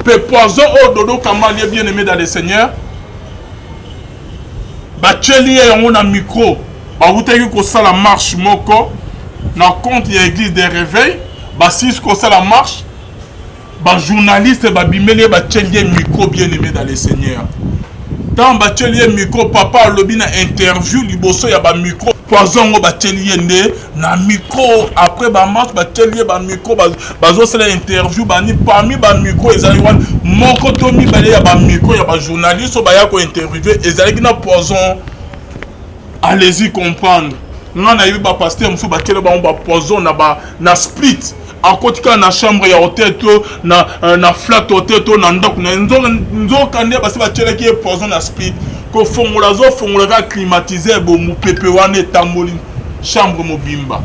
Mpe poison oyo Dodo Kamba alie, bien aimé dans le Seigneur, batieli ye yango na micro. Bawutaki kosala marche moko na compte ya église de réveil, basilisi kosala marche, bajournaliste babimeli ye, batieli ye micro. Bien aimé dans le Seigneur, ntango batieli ye micro, papa alobi na interview liboso ya bamicro, poison yango batieli ye nde na micro. Après bamarche, batieli ye bamicro, bazosala interview bani. Parmi bamicro ezali wana, moko to mibale ya bamicro ya bajournaliste oyo baya kointerviewe ezalaki na poison. Allez-y comprendre. Nga nayebi bapasteur mosusu batieli bango bapoison na split. Akoti kaka na chambre ya hotel to na flat hotel to na ndako na ye, nzoka nde basi batielaki ye poison na split. Kofongola, azofongola kaka climatiseur, bo mopepe wana etamboli chambre mobimba,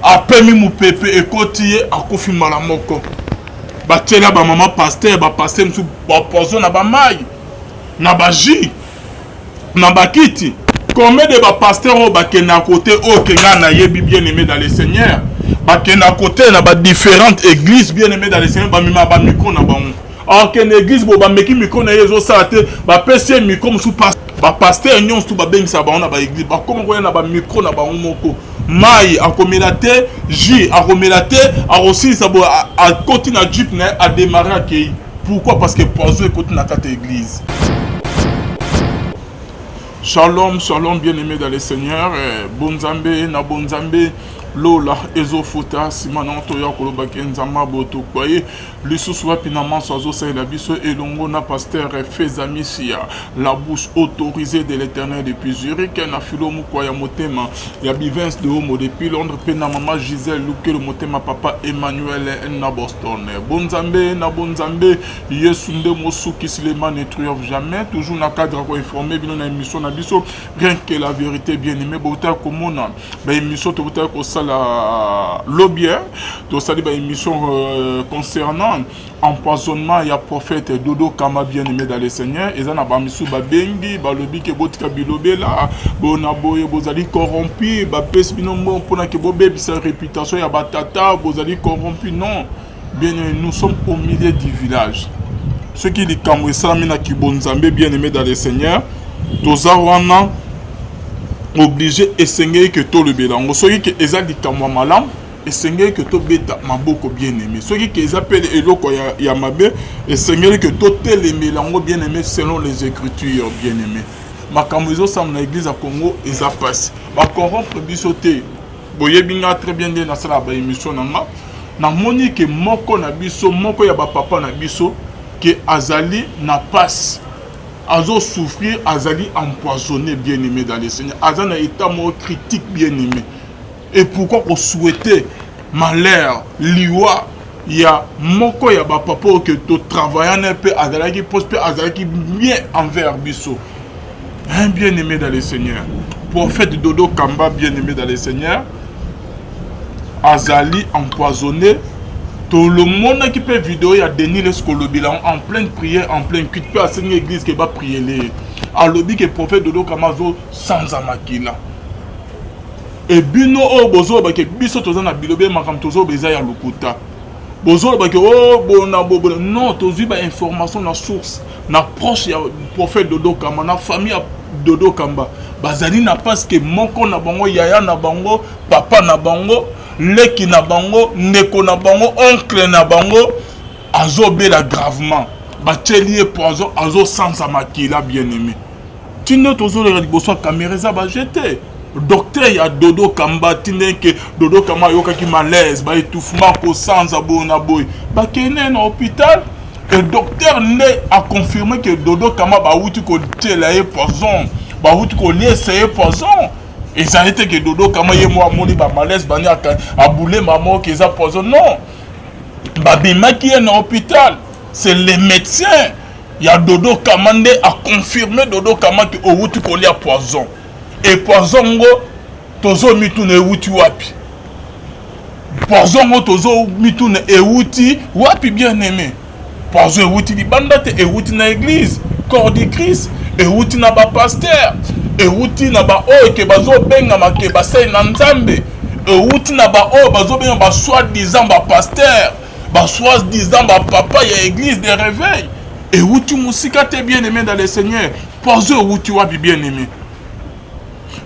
apemi mopepe ekoti ye, akufi mbala moko. Batiela bamama pasteur, bapasteur mosusu bapoison na bamai, na bajus, na bakiti. Combien de bapasteur oyo bakenda kote oyo ke ngai nayebi, bien aimé dans le Seigneur, bakenda kote na badifférentes églises, bien aimé dans le Seigneur, bamema bamicro na bango. Akende église bo, bameki micro na ye, ezosala te, bapesi ye micro mosusu. Bapasteur nyonso babengisaka bango na baéglise, bakoma koya na bamicro na bango moko. Mai akomela te, jus akomela te, akosilisa boye, akoti na jeep na ye, adémarre, akei. Pourquoi? Parce que poison ekoti na kati ya église. Shalom, shalom, bien-aimé dans le Seigneur. Bonzambe na bonzambe, lola ezofuta. Nsima na toya kolobaki Nzambe abotokwa ye lisusu wapi na manso azosalela biso elongo na pasteur Feza Misia, la bouche autorisée de l'Éternel depuis Zurich, na filo mokwa ya motema ya Bivins de Homo depuis Londres, mpe na mama Gisèle Lukelo, motema papa Emmanuel na Boston. Bonzambe na bonzambe, Yesu nde mosukisi, le mal ne triomphe jamais. Toujours na cadre ya koinforme bino na émission na biso Rien que la vérité. Bien aimé, botaka komona baémission tobotaka kosala lobi, tosali baémission concernant empoisonnement ya prophète Dodo Kamba. Bien aimé dans le Seigneur, eza na bamisusu babengi, balobi ke botika bilobela bona boye, bozali corrompu, bapesi bino mbongo mpona ke bobebisa réputation ya batata, bozali corrompu. Non, bien aimé, nous sommes au milieu du village. Soki likambo esalami na kibonzambe, bien aimé dans le Seigneur, toza wana obligé, esengeli ke tolobela yango. Soki ke eza likambo ya malamu, esengeli ke tobeta maboko, bien aimé. Soki ke eza mpe eloko ya mabe, esengeli ke totelemela yango, bien aimé, selon les écritures. Bien aimé, makambo ezosala na église ya Congo eza mpasi. Bacorrompre biso te. Boyebi nga très bien nde nasalaka baémission na nga. Namoni ke moko na biso, moko ya bapapa na biso ke azali na pasi, azosouffrir, azali empoisonné. Bien aimé dans le Seigneur, aza na état moko critique, bien aimé. Et pourquoi kosouhaiter malheur, liwa ya moko ya bapapa oyo ke totravailla na mpe azalaki poste mpe azalaki bien envers biso, un bien aimé dans le Seigneur, prophète Dodo Kamba? Bien aimé dans le Seigneur, azali empoisonné. Tolomonaki mpe video ya Denis Lessie kolobela en pleine prière, en pleine culte, mpe asengi église ke bapriele ye. Alobi ke prophète Dodo Kamba azosanza makila. Ebino oyo bozoloba ke biso toza na bilobe, makambo tozoloba eza ya lokuta, bozoloba ke o bona bobona. Non, tozwi bainformation na source, na proche ya prophète Dodo Kamba, na famille ya Dodo Kamba. Bazali na parce que moko na bango, yaya na bango, papa na bango, leki na bango, ndeko na bango, oncle na bango azobela gravement, batieli ye poison, azosanza makila. Bien aimé, ntina tozoleka liboso ya caméra eza bajete docteur ya Dodo Kamba. Ntina ke Dodo Kamba ayokaki malaise, baétouffement, kosanza boye na boye, bakende na hôpital et docteur nde aconfirme ke Dodo Kamba bawuti kotiela ye poison, bawuti koliesa ye poison. Ezali te ke Dodo Kamba ye mo amoni bamalaise bani, abulema moko eza poison. Non, babimaki ye na hôpital, c'est le médecin ya Dodo Kamba nde aconfirme Dodo Kamba ke owuti kolia poison. E poison ngo tozomituna ewuti wapi? Poison ngo tozomituna ewuti wapi? Bien aimé, poison ewuti libanda te, ewuti na église corps du Christ, ewuti na bapasteur, ewuti na baoyo ke bazobengama ke basali na Nzambe, ewuti na baoyo bazobenga basoi-disant bapasteur. Ba soit disant ba papa ya église de réveil. Ewuti mosika te, bien aimé dans le Seigneur. Poison ewuti wapi, bien aimé?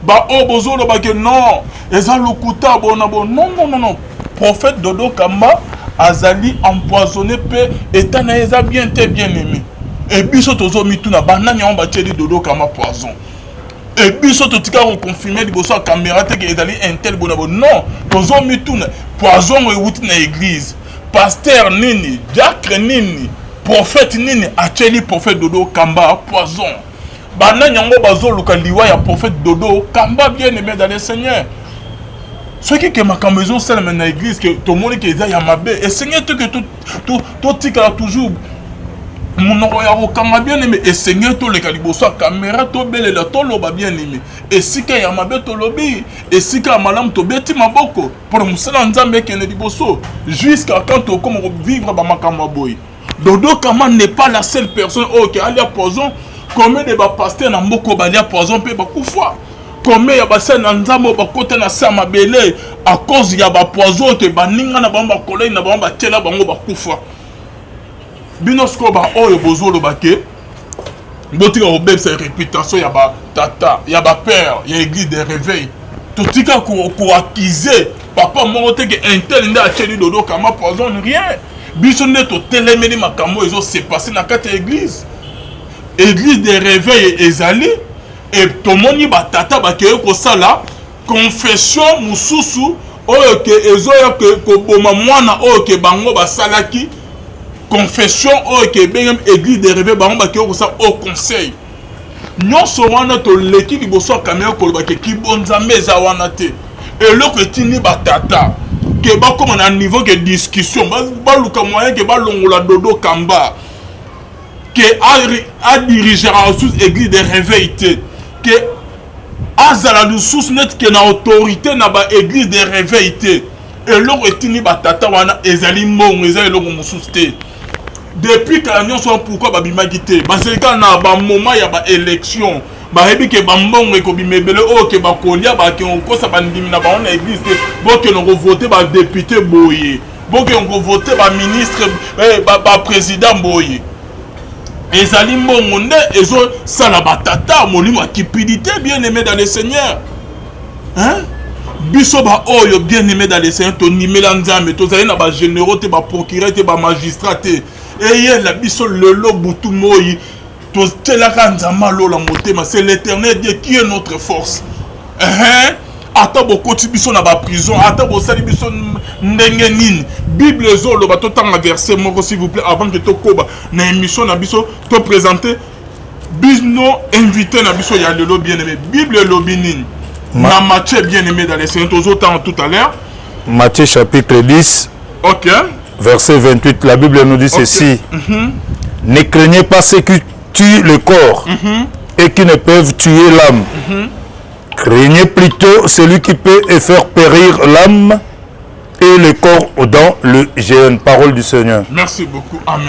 Baoyo bozoloba ke non, eza lokuta, bona bo, non, non, non, non. Prophète Dodo Kamba azali empoisonné mpe état na ye eza bien te, bien aimé. E biso tozomituna, banani yango batieli Dodo Kamba poison? E biso totika koconfirme liboso ya caméra te ke ezali un tel, bona bo. Non, tozomituna, poison yango ewuti na église, pasteur nini, diacre nini, prophète nini atieli prophète Dodo Kamba poison? Banani yango bazoluka liwa ya prophète Dodo Kamba, bien aimé dans le Seigneur? Soki ke makambo ezosalema na église, ke tomoni ke eza ya mabe, esengeli te ke totikala toujours monoko ya kokanga, bien aimé. Esengeli toleka liboso ya caméra, tobelela, toloba, bien aimé. Esika ya mabe tolobi, esika ya malamu tobeti maboko mpona mosala ya Nzambe ekende liboso. Jusqu'à quand tokóma kovivre bamakambo ya boye? Dodo Kamba n'est pas la seule personne oyo ke alia poison. Combien de bapasteur na mboka oyo balia poison mpe bakufa? Combien ya basali na Nzambe oyo bakota na se ya mabele à cause ya bapoison oyo ke baninga na bango, bacollègue na bango batiela bango, bakufa? Bino sikoyo baoyo bozoloba ke botika kobebisa réputation ya batata, ya bapère ya église de réveil, totika koaccuser papa moko te ke un tel nde atieli Dodo Kamba poison, rien. Biso nde totelemeli makambo oyo ezose passer na kati ya église. Église de réveil ezali e, tomoni batata bakei kosala confession mosusu oyo ke ezoya ke koboma mwana oyo ke bango basalaki confession oyo ke ebengami église de réveil. Bango bakei kosala au conseil nyonso wana. Toleki liboso ya caméra koloba ke kibonzambe eza wana te. Eloko etindi batata ke bakóma na niveau ke discussion, baluka moyen ke balongola Dodo Kamba, ke adirigera lisusu église de réveil te, ke azala lisusu neti ke na autorité na baéglise de réveil te, eloko etindi batata wana ezali mbongo, eza eloko mosusu te. Depuis kala nyonso wana, pourquoi babimaki te? Bazali kaka na bamoment ya baélection, bayebi ke bambongo ekobima ebele oyo ke bakolia, bakende kokosa bandimi na bango na église te: bokende kovote badéputé boye, bokende kovote baministre, baprésident boye. Ezali mbongo nde ezosala batata, molimo ya cupidité, bien aimé dans le Seigneur, hein? Biso baoyo, bien aimé dans le Seigneur, tonimela Nzambe, tozali na bagénéraux te, baprocureur te, bamagistrat te. Eyela biso lelo butu moi, totielaka Nzambe alola motema. C'est l'Éternel Dieu qui est notre force, hein? Ata bokoti biso na baprison, ata bosali biso ndenge nini, Bible ezoloba. Totanga verset moko, s'il vous plaît, avant ke tokoba na émission na biso, toprésente bino invité na biso ya lelo. Bien aimé, Bible elobi nini na Matthieu, bien aimé dans le Seigneur? Tozotanga tout à l'heure. Matthieu chapitre 10, verset 28, la Bible nous dit ceci. Ne craignez pas ceux qui tuent le corps et qui ne peuvent tuer l'âme. Craignez plutôt celui qui peut faire périr l'âme et le corps dans le géhenne. Parole du Seigneur. Merci beaucoup, amen.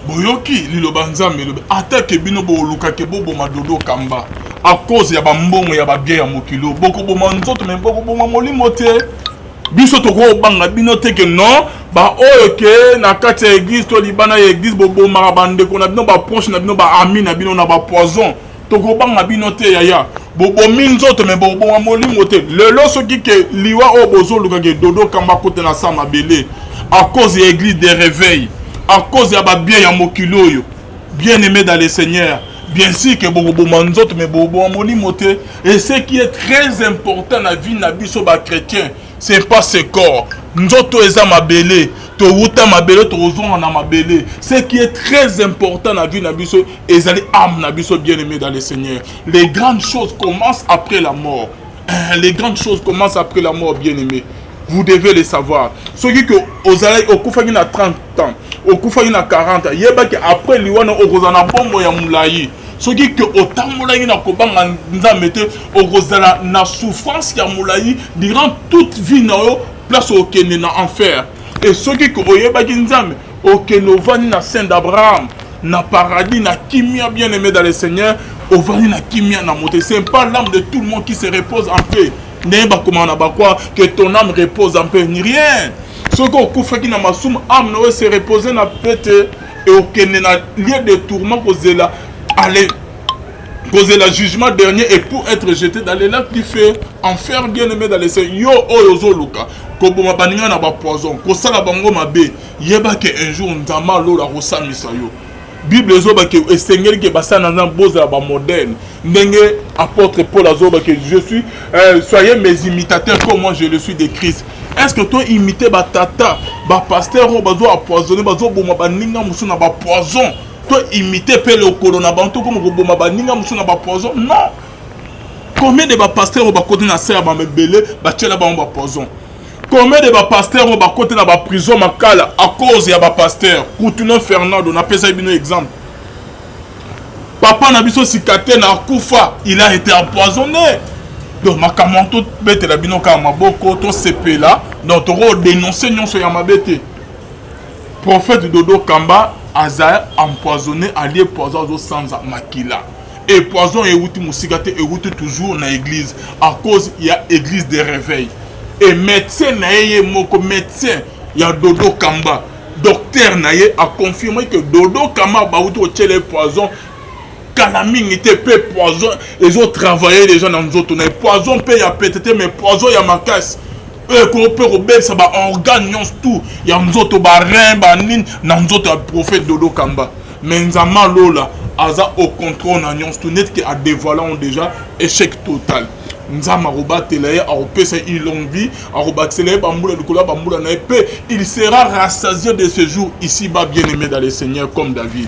Boyoki liloba Nzambe elobi: atake bino bolukaki boboma Dodo Kamba à cause ya bambongo, ya babiens ya mokili oyo, bokoboma nzoto me bokoboma molimo te. Biso tokobanga bino te ke non, baoyo ke na kati ya église to libanda ya église bobomaka bandeko na bino, baproche na bino, baami na bino na bapoison, tokobanga bino te. Yaya, bobomi nzoto me boboma molimo te. Lelo soki ke liwa oyo bozoluka ke Dodo Kamba kote na sa mabele à cause ya église de réveil, à cause ya babiens ya mokili oyo, bien aimé dans le Seigneur, bien sûr ke bokoboma nzoto me bokoboma molimo te. Et ce qui est très important na vie na biso bachrétien, c'est pas ce corps. Nzoto eza mabele, towuta mabele, tokozonga na mabele. Ce qui est très important na vie na biso ezali âme na biso, bien aimé dans le Seigneur. Les grandes choses commencent après la mort. Les grandes choses commencent après la mort, bien aimé, vous devez le savoir. Soki ke ozalaki, okufaki na 30 ans, okufaki na 40 ans, yebaki après liwa na okozala na bombo ya molai. Soki ke otambolaki na kobanga Nzambe te, okozala na souffrance ya molai durant toute vie na yo, place okende na enfer. E soki ke oyebaki Nzambe, okende ovandi na sein d'Abraham, na paradis, na kimia. Bien aimé dans le Seigneur, ovandi na kimia na moto. C'est pas l'âme de tout le monde qui se repose en paix. Ndenge bakomaka na bakwa que ton âme repose en paix, ni rien. Soki okufaki na masumu, âme na yo se reposer na paix te et okende na lieu de tourment kozela aller kozela jugement dernier et pour être jeté dans les lacs du feu, enfer. Bien aimé dans les yo oyo ozoluka koboma baninga na bapoison, kosala bango mabe, yeba ke un jour Nzambe alola akosamisa yo. Bible ezoba ke esengeli ke basala na Nzambe bozala bamodèle, ndenge apôtre Paul azoba ke je suis soyez mes imitateurs comme moi je le suis de Christ. Est ce que to imite batata bapasteur oyo bazo empoisonne, bazoboma baninga mosusu na bapoison? To imite mpe lokolo na bango, tokoma koboma baninga mosusu na bapoison? Non. Combien de bapasteur oyo bakoti na se ya bamebele, batiela bango bapoison? Combien de bapasteur oyo bakoti na baprison Makala à cause ya bapasteur Kutino Fernando? Napesaki bino exemple, papa na biso sika te na akufa, il a été empoisonné. Donc makambo wana tobetela bino kaka maboko, tosepela. Donc tokodénonce nyonso ya mabe te. Prophète Dodo Kamba aza empoisonné, alie poison, azosanza makila. Et poison euti mosika te, euti toujours na église, à cause ya église de réveil. Et médecin na ye, ye moko médecin ya Dodo Kamba, docteur na ye aconfirme que Dodo Kamba bauti kotiela ye poison kala mingi te, mpe poison ezotravaille déjà na nzoto na ye. Poison mpe ya pete te, mais poison ya makasi oyo ekoki mpe kobebisa baorgane nyonso tout ya nzoto, barein, banini na nzoto ya prophète Dodo Kamba. Mais Nzambe alola aza au contrôle na nyonso tout. Neti ke adévoile yango déjà, échec total. Nzambe akobatela ye, akopesa ye une longue vie, akobakisela ye bambula likolo ya bambula na ye, mpe il sera rassasié de ce jour ici bas. Bien aimé dans le Seigneur, comme David,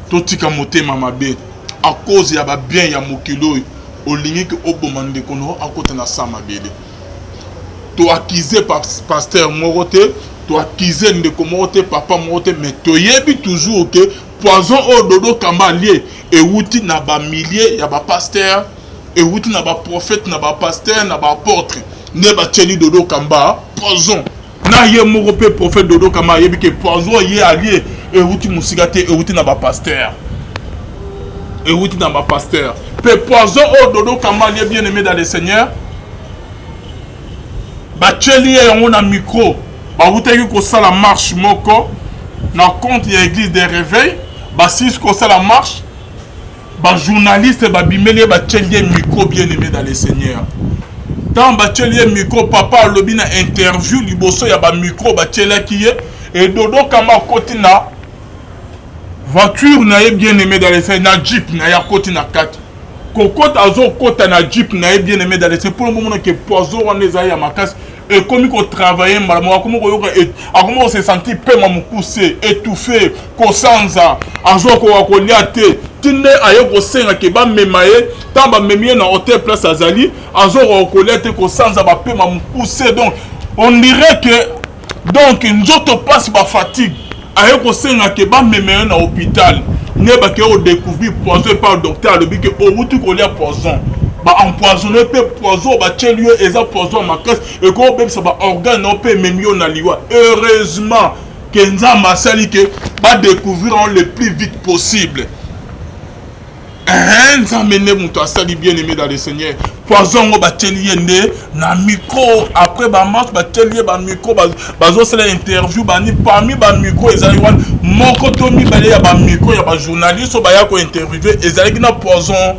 totika motema mabe. À cause ya babien ya mokili oyo, olingi ke oboma ndeko na yo akota na sa mabele. Toaccuser pasteur moko te, toaccuser ndeko moko te, papa moko te, mais toyebi toujours ke poison oyo Dodo Kamba alie ewuti na bamilieu ya bapasteur, ewuti na baprophète, na bapasteur, na baapôtre nde batieli Dodo Kamba poison. Na ye moko mpe prophète Dodo Kamba ayebi ke poison ye alie ewuti mosika te, ewuti na bapasteur, ewuti na bapasteur. Mpe poison oyo Dodo Kamba alie, bien aimé dans le Seigneur, batieli ye yango na micro. Bawutaki kosala marche moko na compte ya église de réveil. Basilisi kosala marche, bajournaliste babimeli ye, batieli ye micro. Bien aimé dans le Seigneur, ntango batieli ye micro, papa alobi na interview liboso ya bamicro batielaki ye e Dodo Kamba akoti na voiture na ye. Bien aimé dans le Seigneur, na jeep na ye, akoti na kati, kokota, azokota na jeep na ye. Bien aimé dans le Seigneur, mpona bomona ke poison wana ezali ya makasi, ekomi kotravaille mbala moko. Akomi koyoka, akomi kose sentir pema mokuse, étouffé, kosanza, azokoka kolia te, ti nde aye kosenga ke bamema ye. Ntango bamemi ye na hotel place azali, azokoka kolia te, kosanza, bapema mokuse. Donc on dirait que donc nzoto mpasi, bafatigue. Aye kosenga ke bamema ye na hôpital, nde bakei kodécouvrir poison epa docteur. Alobi ke owuti kolia poison, baempoisonne, mpe poison batieli yo eza poison makasi, ekoki kobebisa baorgane na yo mpe ememi yo na liwa. Heureusement ke Nzambe asali ke badécouvrir yango le plus vite possible. Nzambe nde moto asali. Bien aimé dans le Seigneur, poison yango batieli ye nde na micro. Après bamarche, batieli ye bamicro, bazosala interview bani. Parmi bamicro ezali wana, moko to mibale ya bamicro ya bajournaliste oyo baya kointerviewe ezalaki na poison.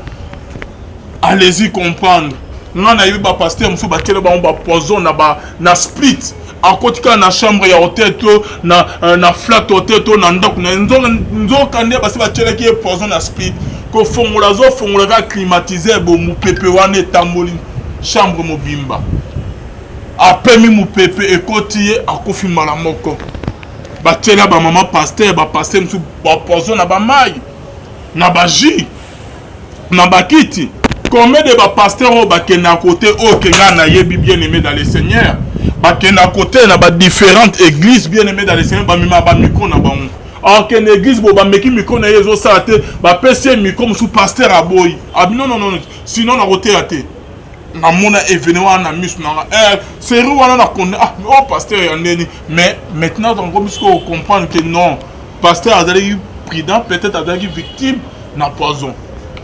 Allez-y comprendre. Nga nayebi bapasteur mosusu batiela bango bapoison na split. Akoti kaka na chambre ya hotel to na flat hotel to na ndako na ye, nzoka nde basi batielaki ye poison na split. Kofongola, azofongola kaka climatiseur, bo mopepe wana etamboli chambre mobimba, apemi mopepe ekoti ye, akufi mbala moko. Batiela bamama pasteur, bapasteur mosusu bapoison na bamai, na bajus, na bakiti. Combien de bapasteur oyo bakenda kote oyo ke ngai nayebi, bien aimé dans le Seigneur, bakenda kote na badifférentes églises? Bien aimé dans le Seigneur, bamema bamicro na bango, akende église bo bameki micro na ye, ezosala te, bapesi ye micro mosusu, pasteur aboyi, abi non, non, non, sinon nakoteya te. Namona événement wana na miso nanga, série wana na konde. Ah, oh, pasteur ya ndeni. Mais maintenant tokomi sikoyo comprendre que non, pasteur azalaki prudent, peut-être azalaki victime na poison.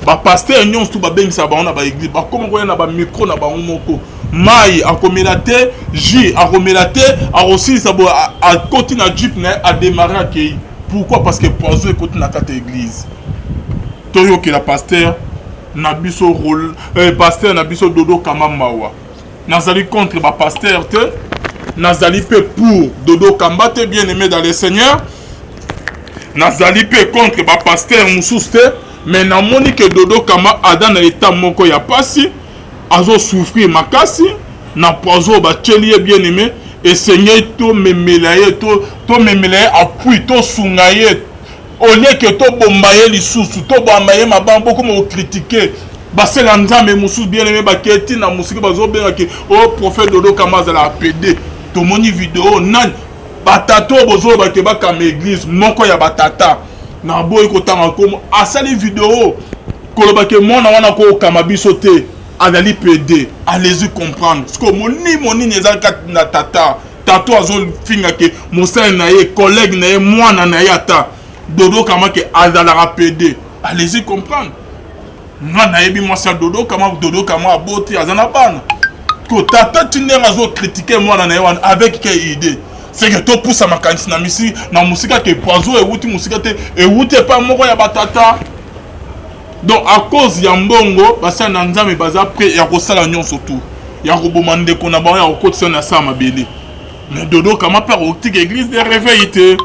Bapasteur nyonso tu babengisaka bango na baéglise, bakoma koya na bamicro na bango moko. Mayi akomela te, jus akomela te, akosilisa boye akoti na jeep na ye a demarrer akeyi. Pourquoi? Parce que poison ekoti na kati ya eglise. Toyokela pasteur na biso role, eh, pasteur na biso Dodo Kamba mawa. Nazali contre ba pasteur te, nazali pe pour Dodo Kamba te, bien aimé dans le Seigneur. Nazali pe contre ba pasteur mosusu te, mais namoni que Dodo Kamba aza na etat moko ya pasi, azo souffrir makasi na poison batieli ye, bien aimé. Esengeli tomemela ye, tomemela ye appui, tosunga ye au lieu que tobomba ye lisusu, tobamba ye mabanga. Bokoma kocritiquer basala Nzambe mosusu, bien aimé, baketi na mosika, bazobenga ke o oh, prophète Dodo Kamba azalaka pede. Tomoni video nani batata oyo bozoloba ke bakamba église, moko ya batata naboyi kotanga nkombo, asali video koloba ke mwana wana kokama biso te, azali pede. Allez-y comprendre siko molimo nini eza kati na tata. Tata azofinga ke mosali na ye, collègue na ye, mwana na ye, ata Dodo Kamba ke azalaka pede. Allez-y comprendre. Nga nayebi mwasi ya Dodo Kamba. Dodo Kamba aboti, aza na bana. Ko tata ti ndenge azocritiquer mwana na ye wana, avec quelle idée? C'est que topusa makanisi na misi na mosika ke poison ewuti mosika te, ewuti epai moko ya batata. Donc à cause ya mbongo, basali na Nzambe baza prêt ya kosala nyonso tu, ya koboma ndeko na bango, ya kokotisa na sa mabele. Mais Dodo Kamba mpe akotika église de réveil te.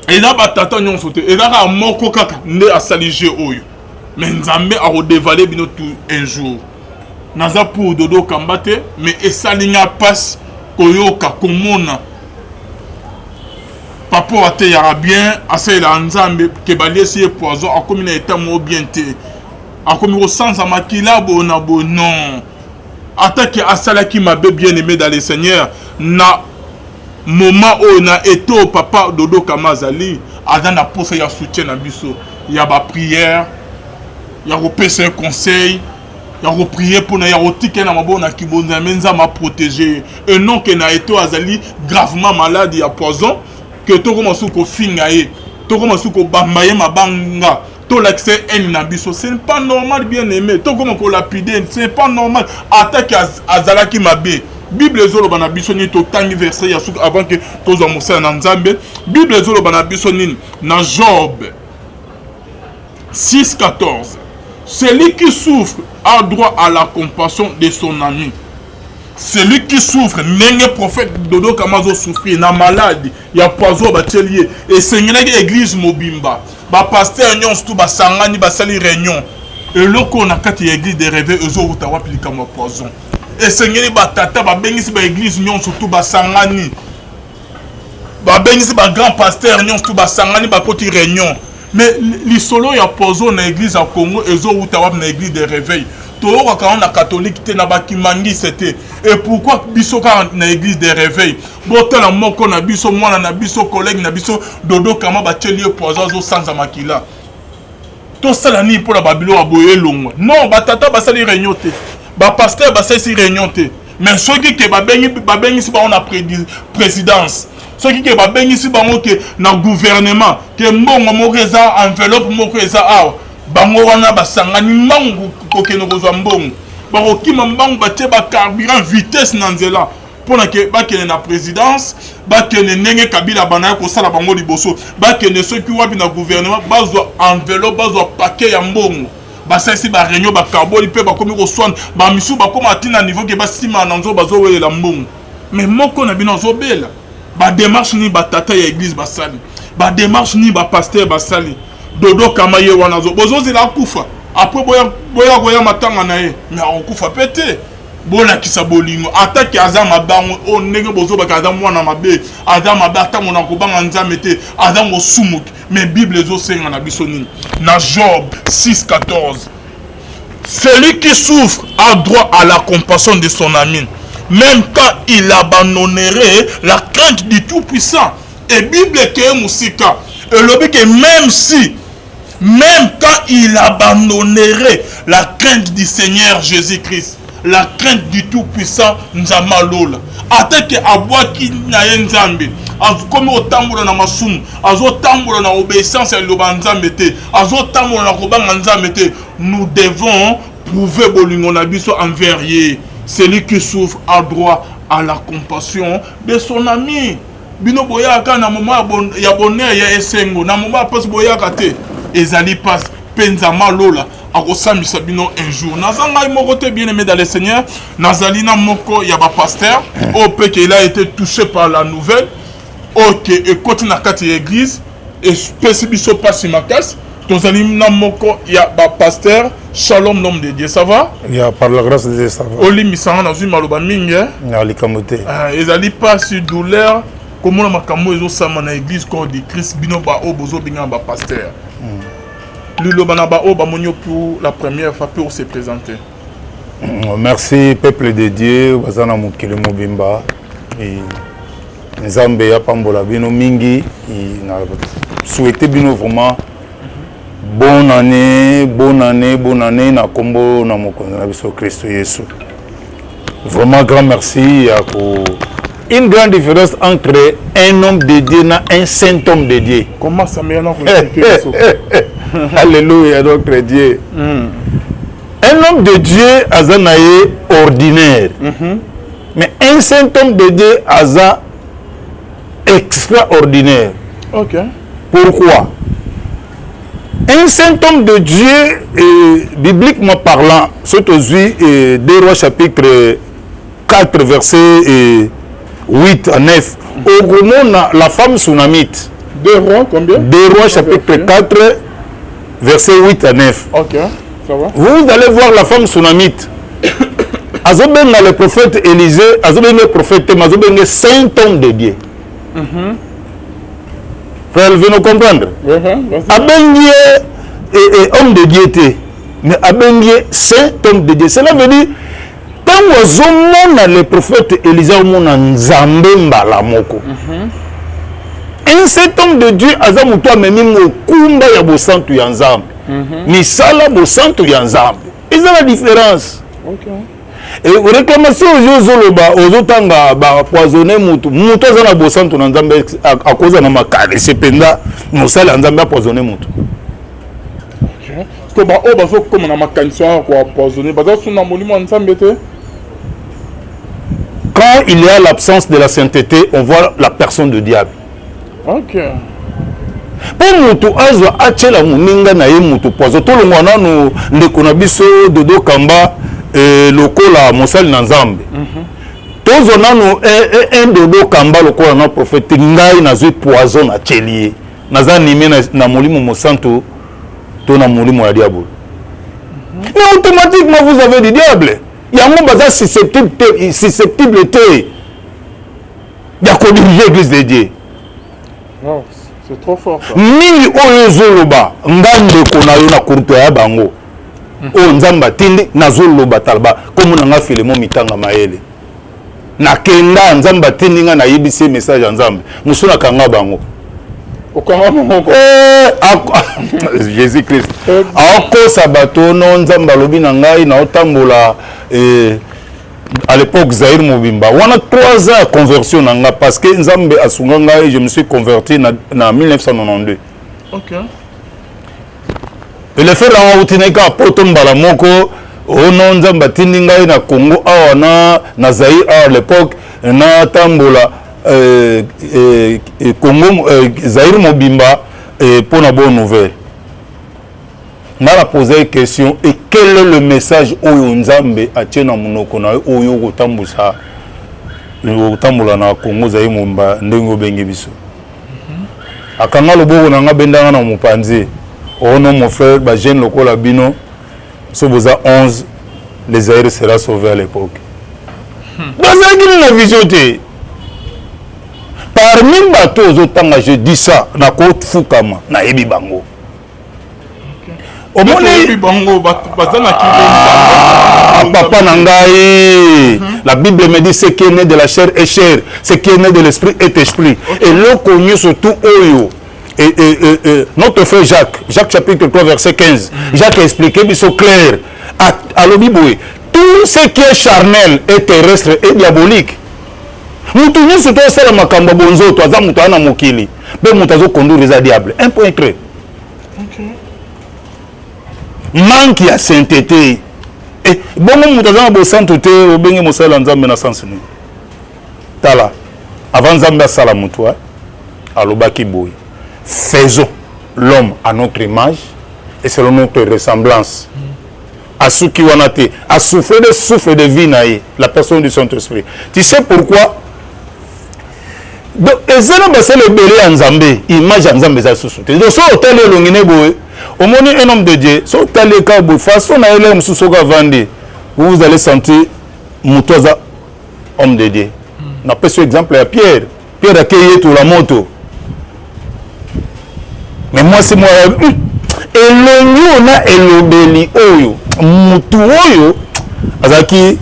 Eza batata nyonso te, eza kaka moko kaka nde asali jeu oyo, mais Nzambe akodévoiler bino tout un jour. Naza pour Dodo Kamba te, mais esali nga mpasi koyoka, komona papa oyo ateyaka bien, asalelaka Nzambe, ke baliesi ye poison, akomi na état moko bien te, akomi kosanza makila boye na boye. Non, atake asalaki mabe, bien aimé dans le Seigneur, na moment oyo, na eto oyo papa Dodo Kamba azali, aza na posa ya soutien na biso, ya baprière, ya kopesa ye conseil, ya koprier mpona ya kotika ye na maboko na kibonzambe, Nzambe aprotéger ye, et non ke na eto azali gravement malade ya poison, ke tokoma soki kofinga ye, tokoma soki kobamba ye mabanga, tolakisa ye haine na biso. Ce n'est pas normal, bien aimé. Tokoma kolapider, ce n'est pas normal. Atake azalaki mabe, Bible ezoloba na biso nini? Totangi verset ya suki avant ke tozwa mosala na Nzambe. Bible ezoloba na biso nini na Job 6 14? Celui qui souffre a droit à la compassion de son ami. Celui qui souffre, ndenge prophète Dodo Kamba azosouffrir na malade ya poison batieli ye, esengelaki église mobimba, bapasteur nyonso tu basangani, basali réunion. Eloko oyo na kati ya église de réveil ezowuta wapi? Likambo ya poison, esengeli batata babengisi baéglise nyonso tu basangani, babengisi bagrand pasteur nyonso tu basangani, bakoti réunion. Mais lisolo ya poison na église ya Congo ezowuta wapi? Na église de réveil toyokaka yango, na catholique te, na bakimangise te, et pourquoi biso kaka na église de réveil? Botala moko na biso, mwana na biso, collègue na biso Dodo Kamba, batieli ye poison, azosanza makila. Tosala nini mpona babiloko ya boye elongwa? Non, batata basali réunion te, bapasteur basalisi réunion te, mais soki ke babengisi bango na présidence, soki ke babengisi bango ke na gouvernement, ke mbongo moko eza, enveloppe moko eza awa, bango wana basangani mbangu kokende kozwa mbongo, bakokima mbangu, batie bacarburant, vitesse na nzela, mpona ke bakende na présidence, bakende ndenge Kabila bandaki kosala bango liboso, bakende soki wapi na gouvernement, bazwa enveloppe, bazwa paquet ya mbongo. Basalisi baréunion, bakaboli mpe bakomi koswana. Bamisusu bakóma ntina niveau ke basima na nzo bazowelela mbongo. Mais moko na bino azobela, badémarche nini batata ya église basali? Badémarche nini bapasteur basali? Dodo Kamba ye wana bozozela akufa, après boya koya matanga na ye, mais akokufa mpe te. Bolakisa bolingo, atake aza mabango oyo ndenge bozobaka aza mwana mabe, aza mabe, ata mona kobanga Nzambe te, aza mosumuki. Mais Bible ezosenga na biso nini na Job 6 14? Celui qui souffre a droit à la compassion de son ami, même quand il abandonnerait la crainte du Tout-Puissant. Et Bible ekeye mosika, elobi ke même si, même quand il abandonnerait la crainte du Seigneur Jésus-Christ, la crainte du Tout-Puissant, Nzambe alola, atake abwaki na ye Nzambe, akomi kotambola na masumu, azotambola na obéissance ya liloba ya Nzambe te, azotambola na kobanga Nzambe te, nous devons prouver bolingo na biso envers ye. Celui qui souffre a droit à la compassion de son ami. Bino boyaka na moment ya bonheur, ya esengo, na moment ya pasi boyaka te. Ezali pasi mpe Nzambe alola akosambisa bino un jour. Naza ngai moko te, bien aimé dans le Seigneur, nazali na moko ya bapasteur oyo mpe ke il a été touché par la nouvelle oyo ke ekoti na kati ya église, epesi biso mpasi makasi. Tozali na moko ya bapasteur. Shalom, l'homme de Dieu, ça va? Ya, par la grâce de Dieu, ça va. Olimbisanga, nazwi maloba mingi. Na likambo te. Ah, ezali mpasi, douleur, komona makambo ezosama na église Corps de Christ. Bino baoyo bozobengana bapasteur, liloba na baoyo bamoni yo pour la première fois mpe ose présenter. Merci, peuple de Dieu baza na mokili mobimba. Nzambe apambola bino mingi. Na souhaite bino vraiment bonne année, bonne année, bonne année na kombo na mokonzi na biso Kristo Yesu. Vraiment grand merci. Ya ko une grande différence entre un homme de Dieu et un saint homme de Dieu. Comment ça me Alléluia, notre Dieu. Un homme de Dieu aza na ye ordinaire. Mais un saint homme de Dieu aza extraordinaire. Pourquoi? Un saint homme de Dieu, bibliquement parlant, surtout 2 Rois chapitre 4, verset 8 à 9, okomona la femme sunamite. 2 Rois combien? 2 Rois chapitre 4, verset 8 à 9. Ok, ça va. Vous allez voir la femme sunamite. Azobenga le prophète Élisée, azobenga le prophète, mais azobenga saint homme de Dieu. Frère, vous nous comprendre? Abengi homme de Dieu te, mais abengi saint homme de Dieu. Cela veut dire ntango azomona le prophète Élisée, omona Nzambe mbala moko. Un saint homme de Dieu aza moto amemi mokumba ya bosantu ya Nzambe, misala bosantu ya Nzambe. Eza la différence. Réclamation oyo ozoloba, ozotanga bapoisonne mutu, mutu aza na bosantu na Nzambe, akoza na makanisi mpenza mosali ya Nzambe apoisonne mutu? To baoyo bazokóma na makanisi wana koempoisonne, baza su na molimo ya Nzambe te? Quand il y a l'absence de la sainteté, on voit la personne du diable. Mpo motu azwa atiela moninga na ye motu poison, tolongwa nanu ndeko na biso Dodo Kamba lokola mosali na Nzambe. Tozwa nanu un Dodo Kamba lokola na prophète. Ngai nazwi poison, natieli ye, naza animé na molimo mosantu to na molimo ya diable? Mais automatiquement vous avez du diable. Yango baza susceptible te, susceptible te ya kodirige église de Dieu. Oh, c'est trop fort, ça. Mingi oyo ozoloba, nga ndeko na yo na kurto ya bango oyo Nzambe atindi, nazoloba talaba kombo na nga Filemo Mitanga Mayele. Nakenda, Nzambe atindi nga, nayebisi ye message ya Nzambe. Mosu nakanga bango. Okanga mongo? Jésus Christ aokosa bato. No, Nzambe alobi na ngai naotambola à l'époque Zaïre mobimba wana, 3 ans ya conversion na nga, parce que Nzambe asunga ngai, je me suis converti na 1992. Et le frère yango auti ngai kaka poto mbala moko ono, Nzambe atindi ngai na Congo awa na Zaïre awa à l'époque, natambola Congo, Zaïre mobimba mpo na bonne nouvelle. Nga na pose question: et quel est le message oyo Nzambe atie na monoko na yo oyo okotambusa, okotambola na Congo Zaïre mobimba ndenge obengi biso? Akanga loboko na nga, bendanga na mopanzi. Oh non, mon frère, bajeune lokola bino so boza 11, le Zaïre sera sauvé. À l'époque bazalaki nini na vision te. Parmi bato ozotanga, je dis ça, nakofukama, nayebi bango. Omoni bango baza na Ah, papa na ngai, la Bible me dit: ce qui est né de la chair est chair, ce qui est né de l'esprit est esprit. Eloko nyonso tu oyo et notre frère Jacques, Jacques chapitre 3 verset 15, Jacques a expliqué biso clair. Alobi boye: tout ce qui est charnel est terrestre et diabolique. Moto nyonso to osala makambo ya bonzoto aza moto aza na mokili, mpe moto azoconduire eza diable. Un point trait. Manque ya sainteté. Eh, bongo moto aza na bosantu te obenge mosali ya nzambe na sens nini tala avant nzambe asala moto eh, alobaki boye faisons l'homme à notre image et selon notre ressemblance mm. asuki wana te asouffle de souffle de vie na ye la personne du saint esprit tu sais pourquoi donc eza na basali ebele ya nzambe image ya nzambe eza lisusu te donc soki otali elongi ne boye omoni un homme de dieu soki otali ye kaka boye façon na ye lere mosusu soki avandi vous allez sentir moto aza homme de dieu napesi yo exemple ya pierre pierre akei yetola moto mais mwasi mwa hmm, elongi oyo na elobeli oyo motu oyo azalaki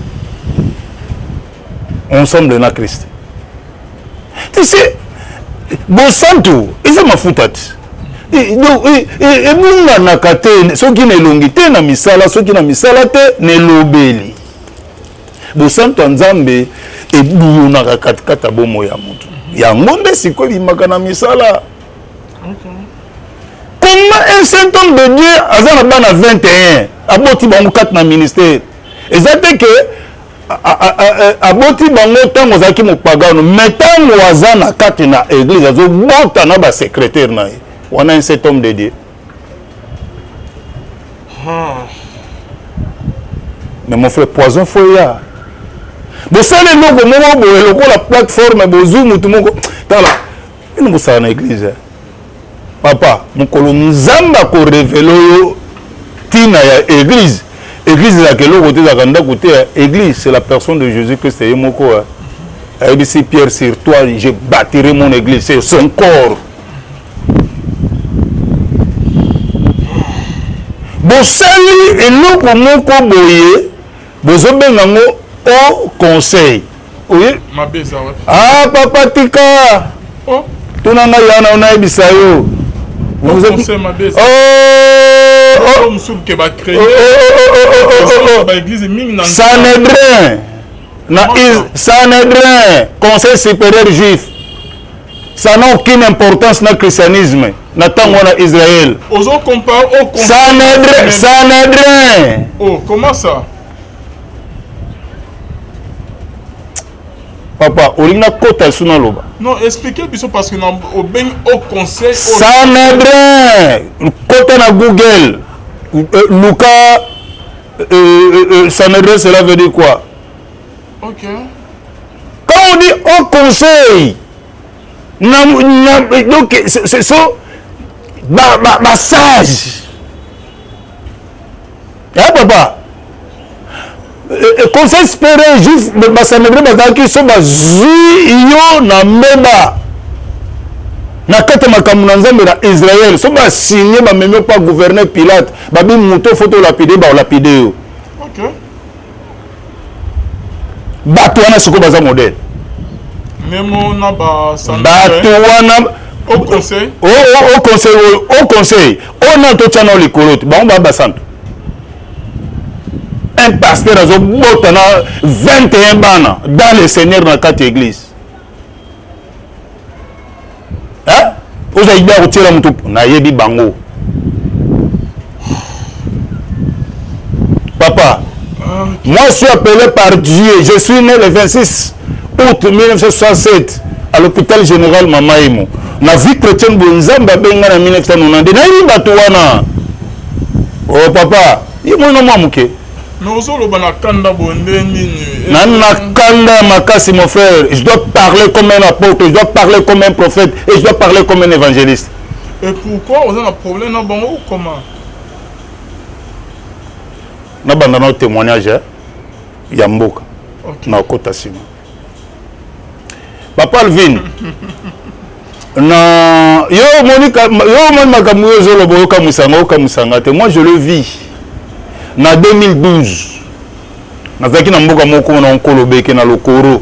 ensemble na Christ. Tu sais, bosantu eza mafuta te ebunganaka te soki na elongi te na misala soki na misala te na elobeli bosantu ya nzambe ebuyonaka katikati ya bomoi ya moto yango nde sikoyo ebimaka na misala comment un saint homme de dieu aza na bana 21 aboti bango kati na ministère eza te ke aboti bango ntango azalaki mopagano mais ntango aza na kati na église azobota na basecrétaire na ye wana un cet homme de dieu hmm. mais mon frère poison fo eya bosala eloko moko boye lokola plateforme bozwi motu moko tala bino bosala na église Papa, mokolo Nzambe ako reveler yo tina ya eglise, eglise ezalaka eloko te, ezalaka ndako te. Eglise c'est la personne de Jésus Christ ye moko. Ayebisi Pierre sur toi je bâtirai mon église, c'est son corps. Bosali eloko moko boye bozobenga yango au conseil oye mabe eza wapi ah papa tika oh. tuna ngai yana onayebisa yo Sanhedrin na Sanhedrin conseil supérieur juif ça n'a aucune importance na christianisme na ntango wana Israël Sanhedrin Sanhedrin oh comment ça papa olingi nakota lisusu naloba non explique biso parce que obengi au conseil sanhedrin kota na google euh, luka euh, euh, sanhedrin cela veut dire quoi ok quand on dit au conseil na, na, donc ce sont ba, ba, ba sage Eh papa eh, eh, conseil supérieur juif basanedre bazalaki so bazwi yo na mbeba na kati ya makambo na nzambe na israel so basigne bamemi yo mpa gouverneur pilate babi moto fo tolapide baolapide yo okay. bato wana sikoyo baza modele bato wana au conseil au conseil au conseil oyo nano totya nao likolo te bango baa basantu un pasteur azobota na 21 bana dans le seigneur na kati ya église ozwa idée ya kotiela moto nayebi bango papa ah, moi je suis appelé par Dieu je suis né le 26 août 1967 à l'hôpital général Mama Emo na vie chrétienne boye nzambe abenga na 1992 nayebi bato wana oh papa ye mwana mwa moke Mais ozoloba na kanda boye nde nini? Na na kanda ya makasi mon frère, je dois parler comme un apôtre, je dois parler comme un prophète et je dois parler comme un évangéliste. Et pourquoi oza na problème na bango ou comment? Na banda na témoignage hein, ya mboka. Okay. Na kota sima. Papa Alvin na yo omoni yo omoni makambo oyo ozoloba okamwisa nga okamwisa nga te moi je le vis na 2012 nazalaki na mboka moko na nkolobeke na lokoro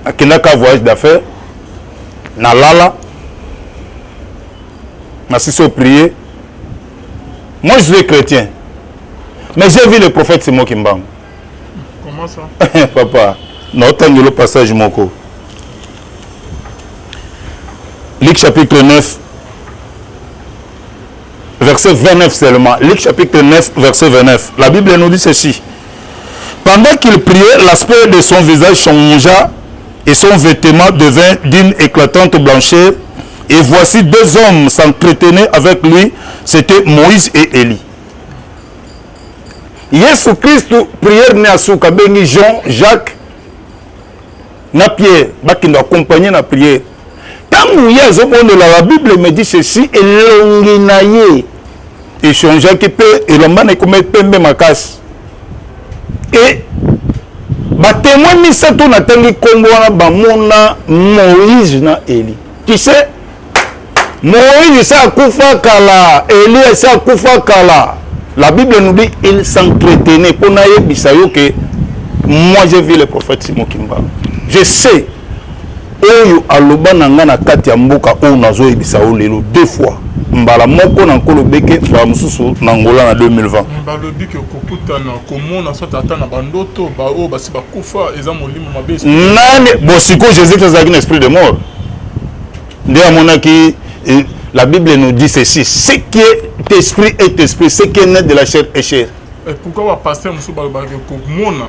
akendaka voyage d'affaires nalala nasisi oprier moi je suis chrétien mais j'ai vu le prophète Simon Kimbangu Comment ça Papa, naotangelo passage moko. Luc chapitre 9, verset verset 29 seulement. Luc chapitre 9, verset 29. La Bible nous dit ceci. Pendant qu'il priait, l'aspect de son visage changea et son vêtement devint d'une éclatante blancheur. Et voici deux hommes s'entretenaient avec lui, c'était Moïse et Élie. Yesu Kristu prière ne asuka abengi Jean, Jacques na Pierre bakende accompagner na prière. Ntango ye azobondela, la Bible me dit ceci, elongi na ye echangeaki mpe elamba na ekoma pembe makasi. E batémoin misato natangi nkombo wana bamona Moïse na Élie. Tu sais, Moïse esi akufa kala, Élie esi akufa kala. La Bible nous dit il s'entretenait. Mpo nayebisa yo ke moi j'ai vu le prophète Simon Kimbangu. Je sais oyo aloba na nga na kati ya mboka oyo nazoyebisa yo lelo deux fois, mbala moko na nkolo beke, mbala mosusu na Ngola na 2020. Balobi ke kokutana, komona soit ata na bandoto baoyo basi bakufa eza molimo mabe. Nani? Bon, sikoyo Jésus Christ azalaki na esprit de mort nde amonaki. La Bible nous dit ceci: ce qui est esprit est esprit, ce qui est né de la chair est chair. Et pourquoi bapasteur mosusu balobaka komona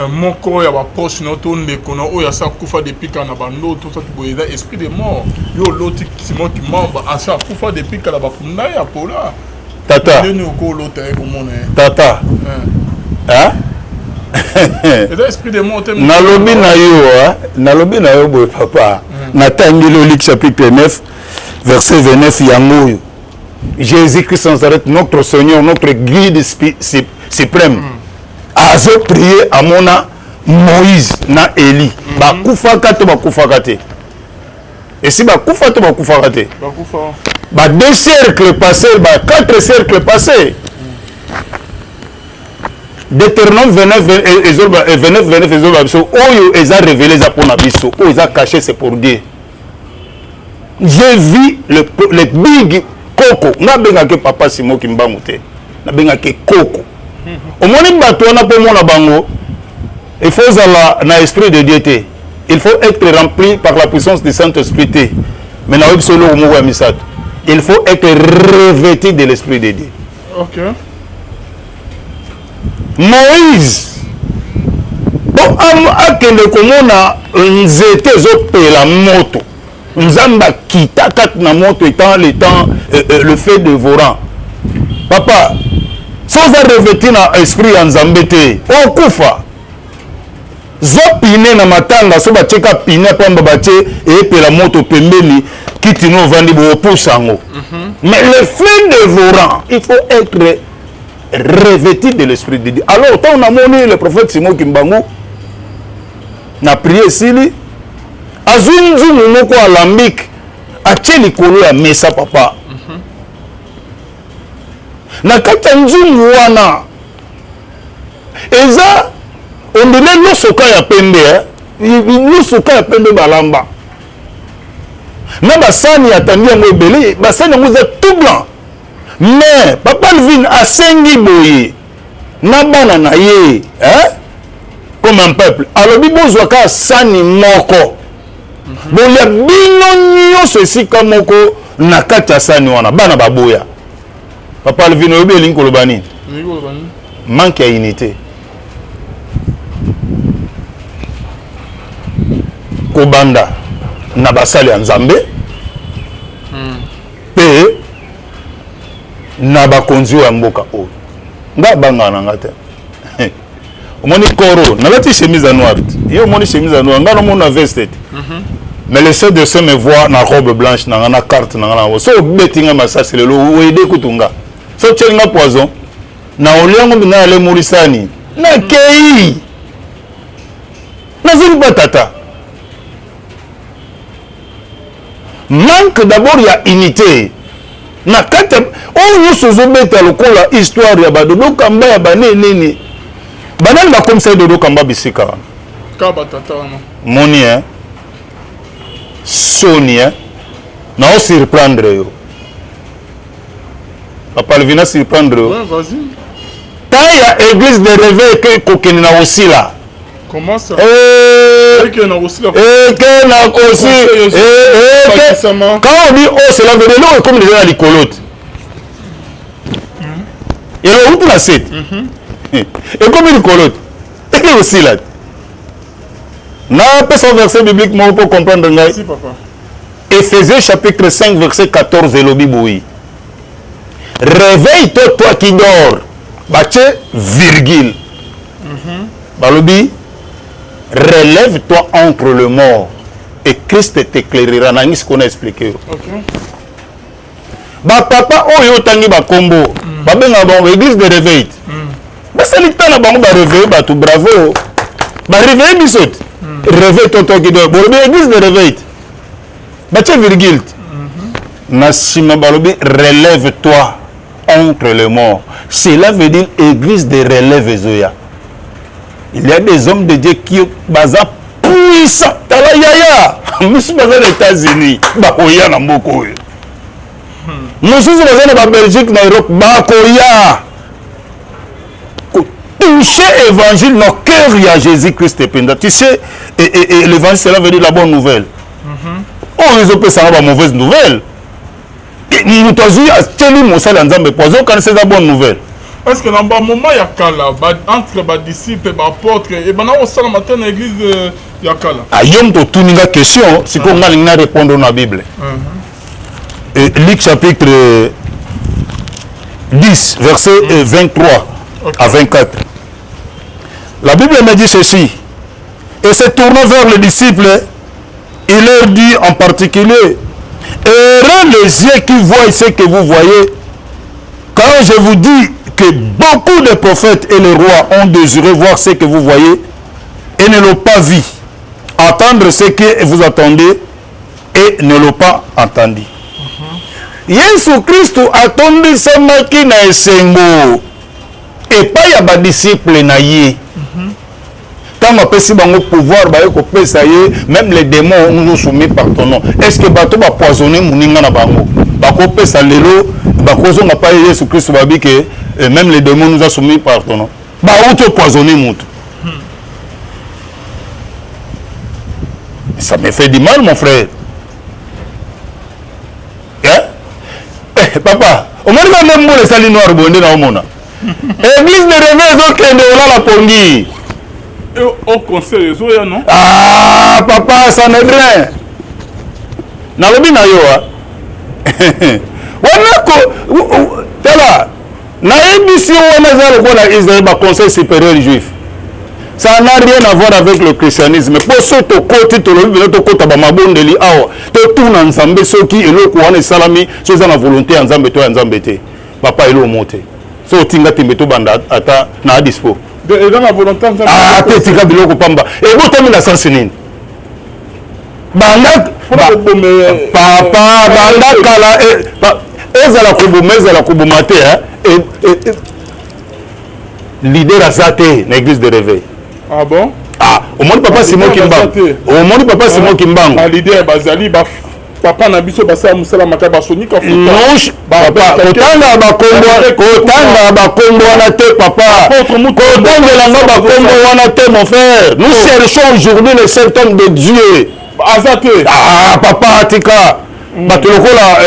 moko ya baproche na yo to ndeko na oyo asa akufa depuis kala na bandoto soki boye eza esprit de mort? Yo oloti Simon Kimbangu asa akufa depuis kala, bakunda ye ya pola. Tata. Ndeni okolota ye, komona ye? Tata. Hein? Eza esprit de mort te? Nalobi na yo, nalobi na yo boye, papa. Natangeli Luc chapitre 9 verset 29. Yango oyo Jésus-Christ Nazareth, notre Seigneur, notre guide suprême, azoprier, amona Moïse na Élie. Bakufaka to bakufaka te? Esi bakufa to bakufaka te? Ba deux siècles passés, ba quatre siècles passés. Deutéronome 29, 29, 29 ezoloba biso: oyo eza révélé eza mpona biso, oyo eza caché, c'est pour Dieu. J'ai vu le big koko. Nga abengaki papa Simon Kimbangu te, nabengaki koko. Omoni bato wana, mpo mona bango, il faut ozala na esprit de Dieu te, il faut être rempli par la puissance du Saint-Esprit te, mais nayebi biso eloko moko ya misato: il faut être revêtu de l'esprit de Dieu. Moïse, po akende komona nzete ezopela moto, Nzambe akita kati na moto étant le temps le feu dévorant. Papa, so oza revêtu na esprit ya Nzambe te, okufa. Zwa pine na matanga, so batieka pine pamba, batie eyepela moto pembeni, kiti no ovandi boye, opusa yango. Mais le feu dévorant, il faut être revêtu de l'esprit de Dieu. Alors ntango namoni le prophète Simon Kimbangu na prière esili, azwi nzungu moko alambique, atie likolo ya mesa. Papa, na kati ya nzungu wana eza ondele losoka ya pembe, losoka ya pembe balamba na basani, atandi yango ebele. Basani yango eza tout blanc. Mais papa Alvin asengi boye na bana na ye, eh? Comme un peuple, alobi bozwa kaka sani moko, bolia bino nyonso esika moko na kati ya sani wana. Bana baboya. Papa Alvin, oyebi elingi koloba nini? Manque ya unité. Kobanda na basali ya Nzambe mpe na bakonzi oyo ya mboka oyo, nga abangaka na nga te. Omoni koro nalati chemise ya noire te, ye omoni chemise ya noire, nga nomona veste te. Mais le chef de se me voit na robe blanche na nga, na carte na nga na so obeti nga masasi lelo, oyede kutu nga so otieli nga poison na oliango mbina alemolisani, nakei nazali batata. Manque d'abord ya unité na kati oyo nyonso ozobeta lokola histoire ya badodo Kamba ya banini nini, banani bakomisa ye dodo Kamba bisika wana? Ka batata wana. Moni, eh? Soni, eh? Nao surprendre yo, papa Alvina, surprendre yo. Ouais, vas-y. Ta ya église de réveil ke kokende na kosila. Comment ça? Eke na kosila? Eke na kosi. Quand on dit oh, cela veut dire eloko ekomi déjà na likolo te. Euti na se te, ekomi likolo te, eke kosila te. Napesa verset biblique moko mpo comprendre ngai. Si, papa. Ephésiens chapitre 5 verset 14 elobi boye: réveille-toi, toi qui dors. Batie virgule, balobi: relève-toi entre le mort et Christ t'éclairera. Nangi sikoyo na expliquer yo. Bapapa oyo otangi bakombo, babengaka bango église de réveil te. Basali ta na bango, baréveille bato, bravo, baréveille biso te. Réveille toi, toi qui dors, bolobi église de réveil te, batie virgule te, na nsima balobi: relève toi entre les morts. Cela veut dire église de relève ezoya. Il y a des hommes de Dieu qui baza puissant. Tala yaya, mosusu baza na États-Unis, bakoya na mboka oyo. Mosusu baza na babelgique, na Europe, bakoya toucher évangile na cœur ya Jésus Christ mpenza. Tu sais, et l'évangile, cela veut dire la bonne nouvelle. Oyo ezopesanga bamauvaise nouvelle, moto azwi, atieli mosali ya Nzambe po azokanisa eza bonne nouvelle. Parce que na bamoment ya kala, entre badisciple, baapôtre, ebanda kosalama te na église ya kala? Yo moto otuni nga question, sikoyo nga alingi na répondre na Bible. Et Luc chapitre 10 verset 23 à 24, la Bible me dit ceci: et se tournant vers les disciples, il leur dit en particulier: heureux les yeux qui voient ce que vous voyez, car je vous dis que beaucoup de prophètes et les rois ont désiré voir ce que vous voyez et ne l'ont pas vu, entendre ce que vous entendez et ne l'ont pas entendu. Yesu Kristu atondisamaki na esengo epai ya badisciple na ye ntango apesi bango pouvoir. Baye kopesa ye: même les démons nous ont soumis par ton nom. Est ce que bato bapoisonne moninga na bango bakopesa lelo, bakozonga pa ye Yesu Kristu, babi ke même les démons nous a soumis par ton nom? Bauti opoisonne moto. Ça me fait du mal, mon frère, eh? Eh, papa, omoni ka nde mbula esali noir boye nde naomona église de réveil ezokende olala pongi. Au conseil ezoya, non? Ah papa, Sanhedrin, nalobi na yo wana ko tala, nayebisi yo, wana eza lokola Israel, baconseil supérieur juif. Ça n'a rien à voir avec le christianisme. Mpo so tokoti, tolobi bino tokota bamabondeli awa, totuna Nzambe soki eloko wana esalami, so eza na volonté ya Nzambe to ya Nzambe te. Papa, eloko mo te, so otinga tembe, tobanda ata na dispo. Eza na volonté. Ah te, tika biloko pamba. Ebotami na sens nini? Banda papa, banda kala, ezala koboma, ezala koboma te. Leader aza te na église de réveil. Ah bon? Ah, omoni papa Simon Kimbangu, omoni papa Simon Kimbangu. Baleader bazali, papa na biso basala mosala maka, basonika. Papa, kotanga bakombo, kotanga bakombo wana te. Papa, kotangelanga bakombo wana te. Mon frère, nous cherchons aujourd'hui le saint homme de Dieu. Aza te. Ah papa, tika bato lokola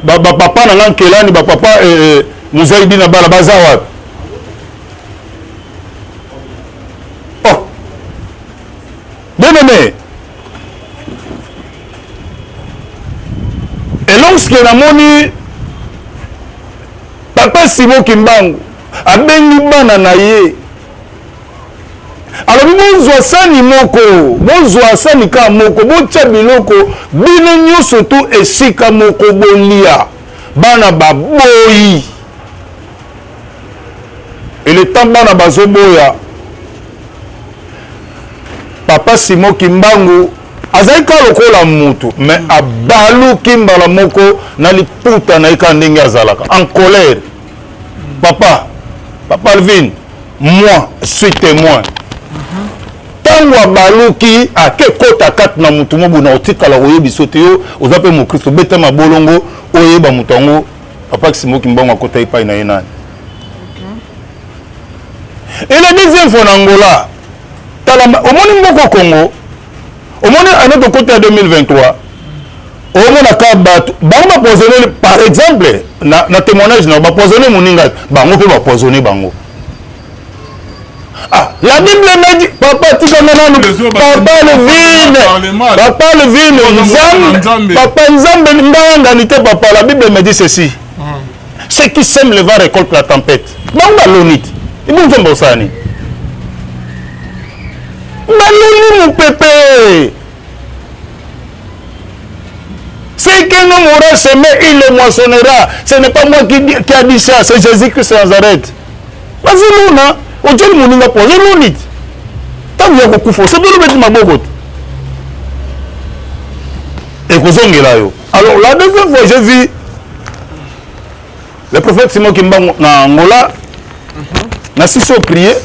bapapa na nga Nkelani, bapapa Muzaidi na bala, baza wapi? Oh bien aimé, et lorsque namoni papa Simon Kimbangu abengi bana na ye, alobi: bozwa sani moko, bozwa sani kaka moko, botya biloko bino nyonso tu esika moko, bolia. Bana baboyi. Et le temps bana bazoboya, papa Simon Kimbangu azali kaka lokola mutu, mais abaluki mbala moko na liputa na ye, kaka ndenge azalaka en colère. Papa, papa Alvin, moi suis témoin. Ntango abaluki, ake kota kati na mutu mobuna, otikala koyebi so te. Yo oza mpe mokristo, beta mabolongo, oyeba moto yango. Papa Simon Kimbangu akota epai na ye nani? Et la deuxième fois na Angola. Tala, omoni mboka Congo, omoni année tokota ya 2023. Omonaka bato bango bapoisonne, par exemple na témoignage na bapoisonne moninga, bango mpe bapoisonne bango. Ah, la Bible m'a dit, papa, tika nga nanu, papa Alvin, papa Alvin, Nzambe, papa Nzambe, ngangani te papa, la Bible me dit ceci. Ceux qui sèment le vent récoltent la tempête. Bango baloni te. Ebi Nzambe osala nini? Baloni mopepe. Ce qu'un homme aura semé, il le moissonnera. Ce n'est pas moi qui a dit ça, c'est Jésus-Christ de Nazareth. Bazolona, otieli moninga po ozoloni te. Ntango ya kokufa, osepeli obeti maboko te. Ekozongela yo. Alors la deuxième fois, j'ai vu le prophète Simon Kimbangu na Angola, na sisi prier,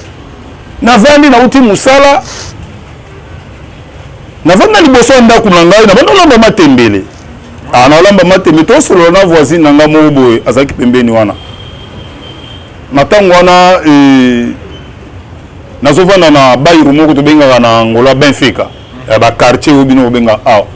navandi nauti mosala, navandi na liboso ya ndako na ngai, nabandi olamba matembele. Ah, naolamba matembele, tosolola na voisine na ngai moko boye azalaki pembeni wana. Na ntango wana nazovanda na bairro moko tobengaka na Angola Benfica, ya ba quartier oyo bino bobenga awa.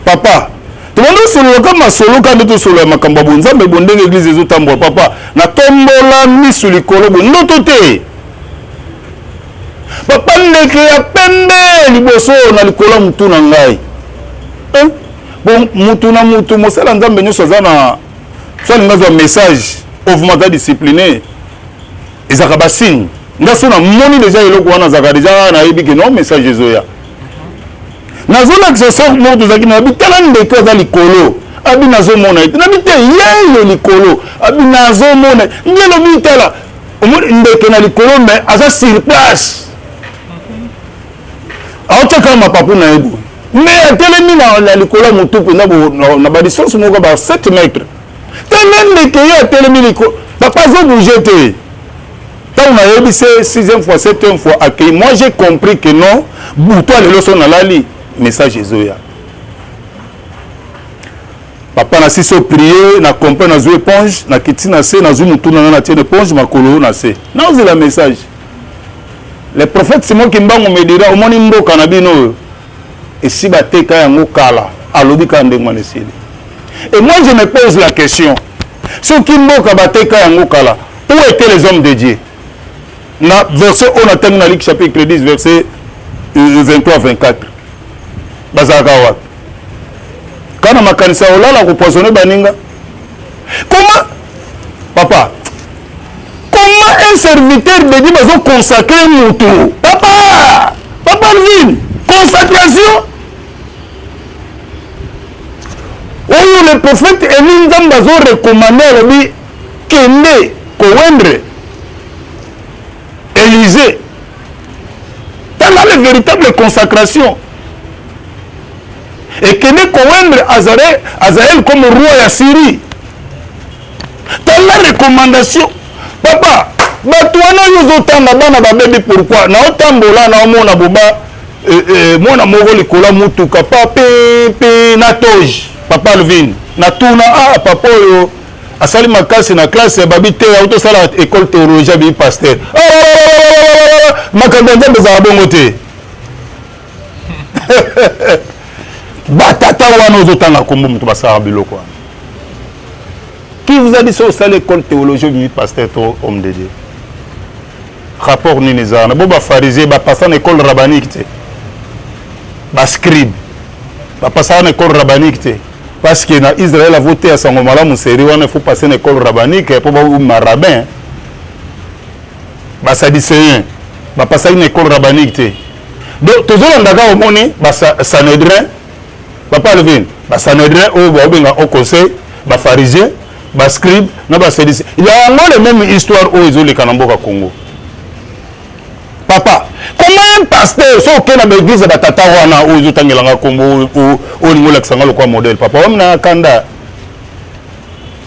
Papa, tobanda osololaka masolo kaka nde tosolola makambo ya bonzambe bo ndenge eglise ezotambola. Papa, natombola misu likolo bo ndoto te. Papa, ndeke ya pembe liboso na likolo ya mutu na ngai. Bon, mutu na mutu, mosala nzambe nyonso aza na so alingi azwa message ovuma aza discipliné, ezalaka basigne. Nga so namoni deja eloko wana, azalaka deja nayebi ke non, message ezoya. Nazolakisa sorte moko tozalaki na abi, tala ndeke aza likolo, abi nazomona ye te. Nabi te, yeyo likolo, abi nazomona nde elobi tala, omoni ndeke na likolo, mais aza sur place, aotia kaka mapapu na ye boye, mais atelemi na likolo ya motu mpenza na badistance moko ba 7 mètre. Tala ndeke ye atelemi likolo, papa azobouge te. Ntango nayebi se sixième fois, septième fois akei, moi j'ai compris que non, butu lelo so nalali, message ezoya. Papa, na sisi oprier, na comprendre, nazwi éponge, nakiti na se, nazwi motu na nga, natie na éponge, makolo na se, nazela message. Le prophète Simon Kimbangu me dira, omoni mboka na bino oyo esi bateka yango kala. Alobi kaka ndenge wana esili. Et moi je me pose la question, soki mboka bateka yango kala, où étaient les hommes de Dieu? Na verset oyo natangi na Luc chapitre 10 verset 23 24, bazalaka wapi? Kana makanisa olala kopoisonne baninga. Comment, papa, comment un serviteur de Dieu bazo consacrer mutu? Papa, papa Alvin, consacration oyo le prophète Eli Nzambe azo recommander, alobi kende kowendre Élisée. Tala le véritable consacration. Ekende kowendre Azael comme roi ya Syrie. Tala recommandation. Papa, bato wana oyo ozotanga bana babebi pourquoi? Naotambola naomona boba mwana moko likolo ya mutuka pa pe na toge. Papa Alvin, natuna, ah papa oyo asali makasi na classe, babi te, autosala école théologie, abi pasteur. Makambo ya Nzambe ezala bongo te. Batata wana ozotanga kombo moto basalaka biloko wana. Qui vous a dit ça? Osala école théologie, obimi pasteur to homme de Dieu? Rapport nini ezala na bo? Bapharisien bapasa na école rabbinique te, bascribe bapasaka na école rabbinique te, parce que na Israël avote ya sango malamu seri wana, il faut passer na école rabbinique mpo babima rabbin. Basadducéen bapasaki na école rabbinique te. Donc tozolanda kaka, omoni basanhédrin, papa Alvin, basanhédrin oyo baobenga au conseil, bapharisien, bascribe na basadducéen, yango le même histoire oyo ezoleka na mboka Congo. Papa, comment un pasteur so okende na baeglise ya batata wana oyo ezotangelanga nkombo, oyo olingi olakisanga lokwa modèle, papa wami na kanda,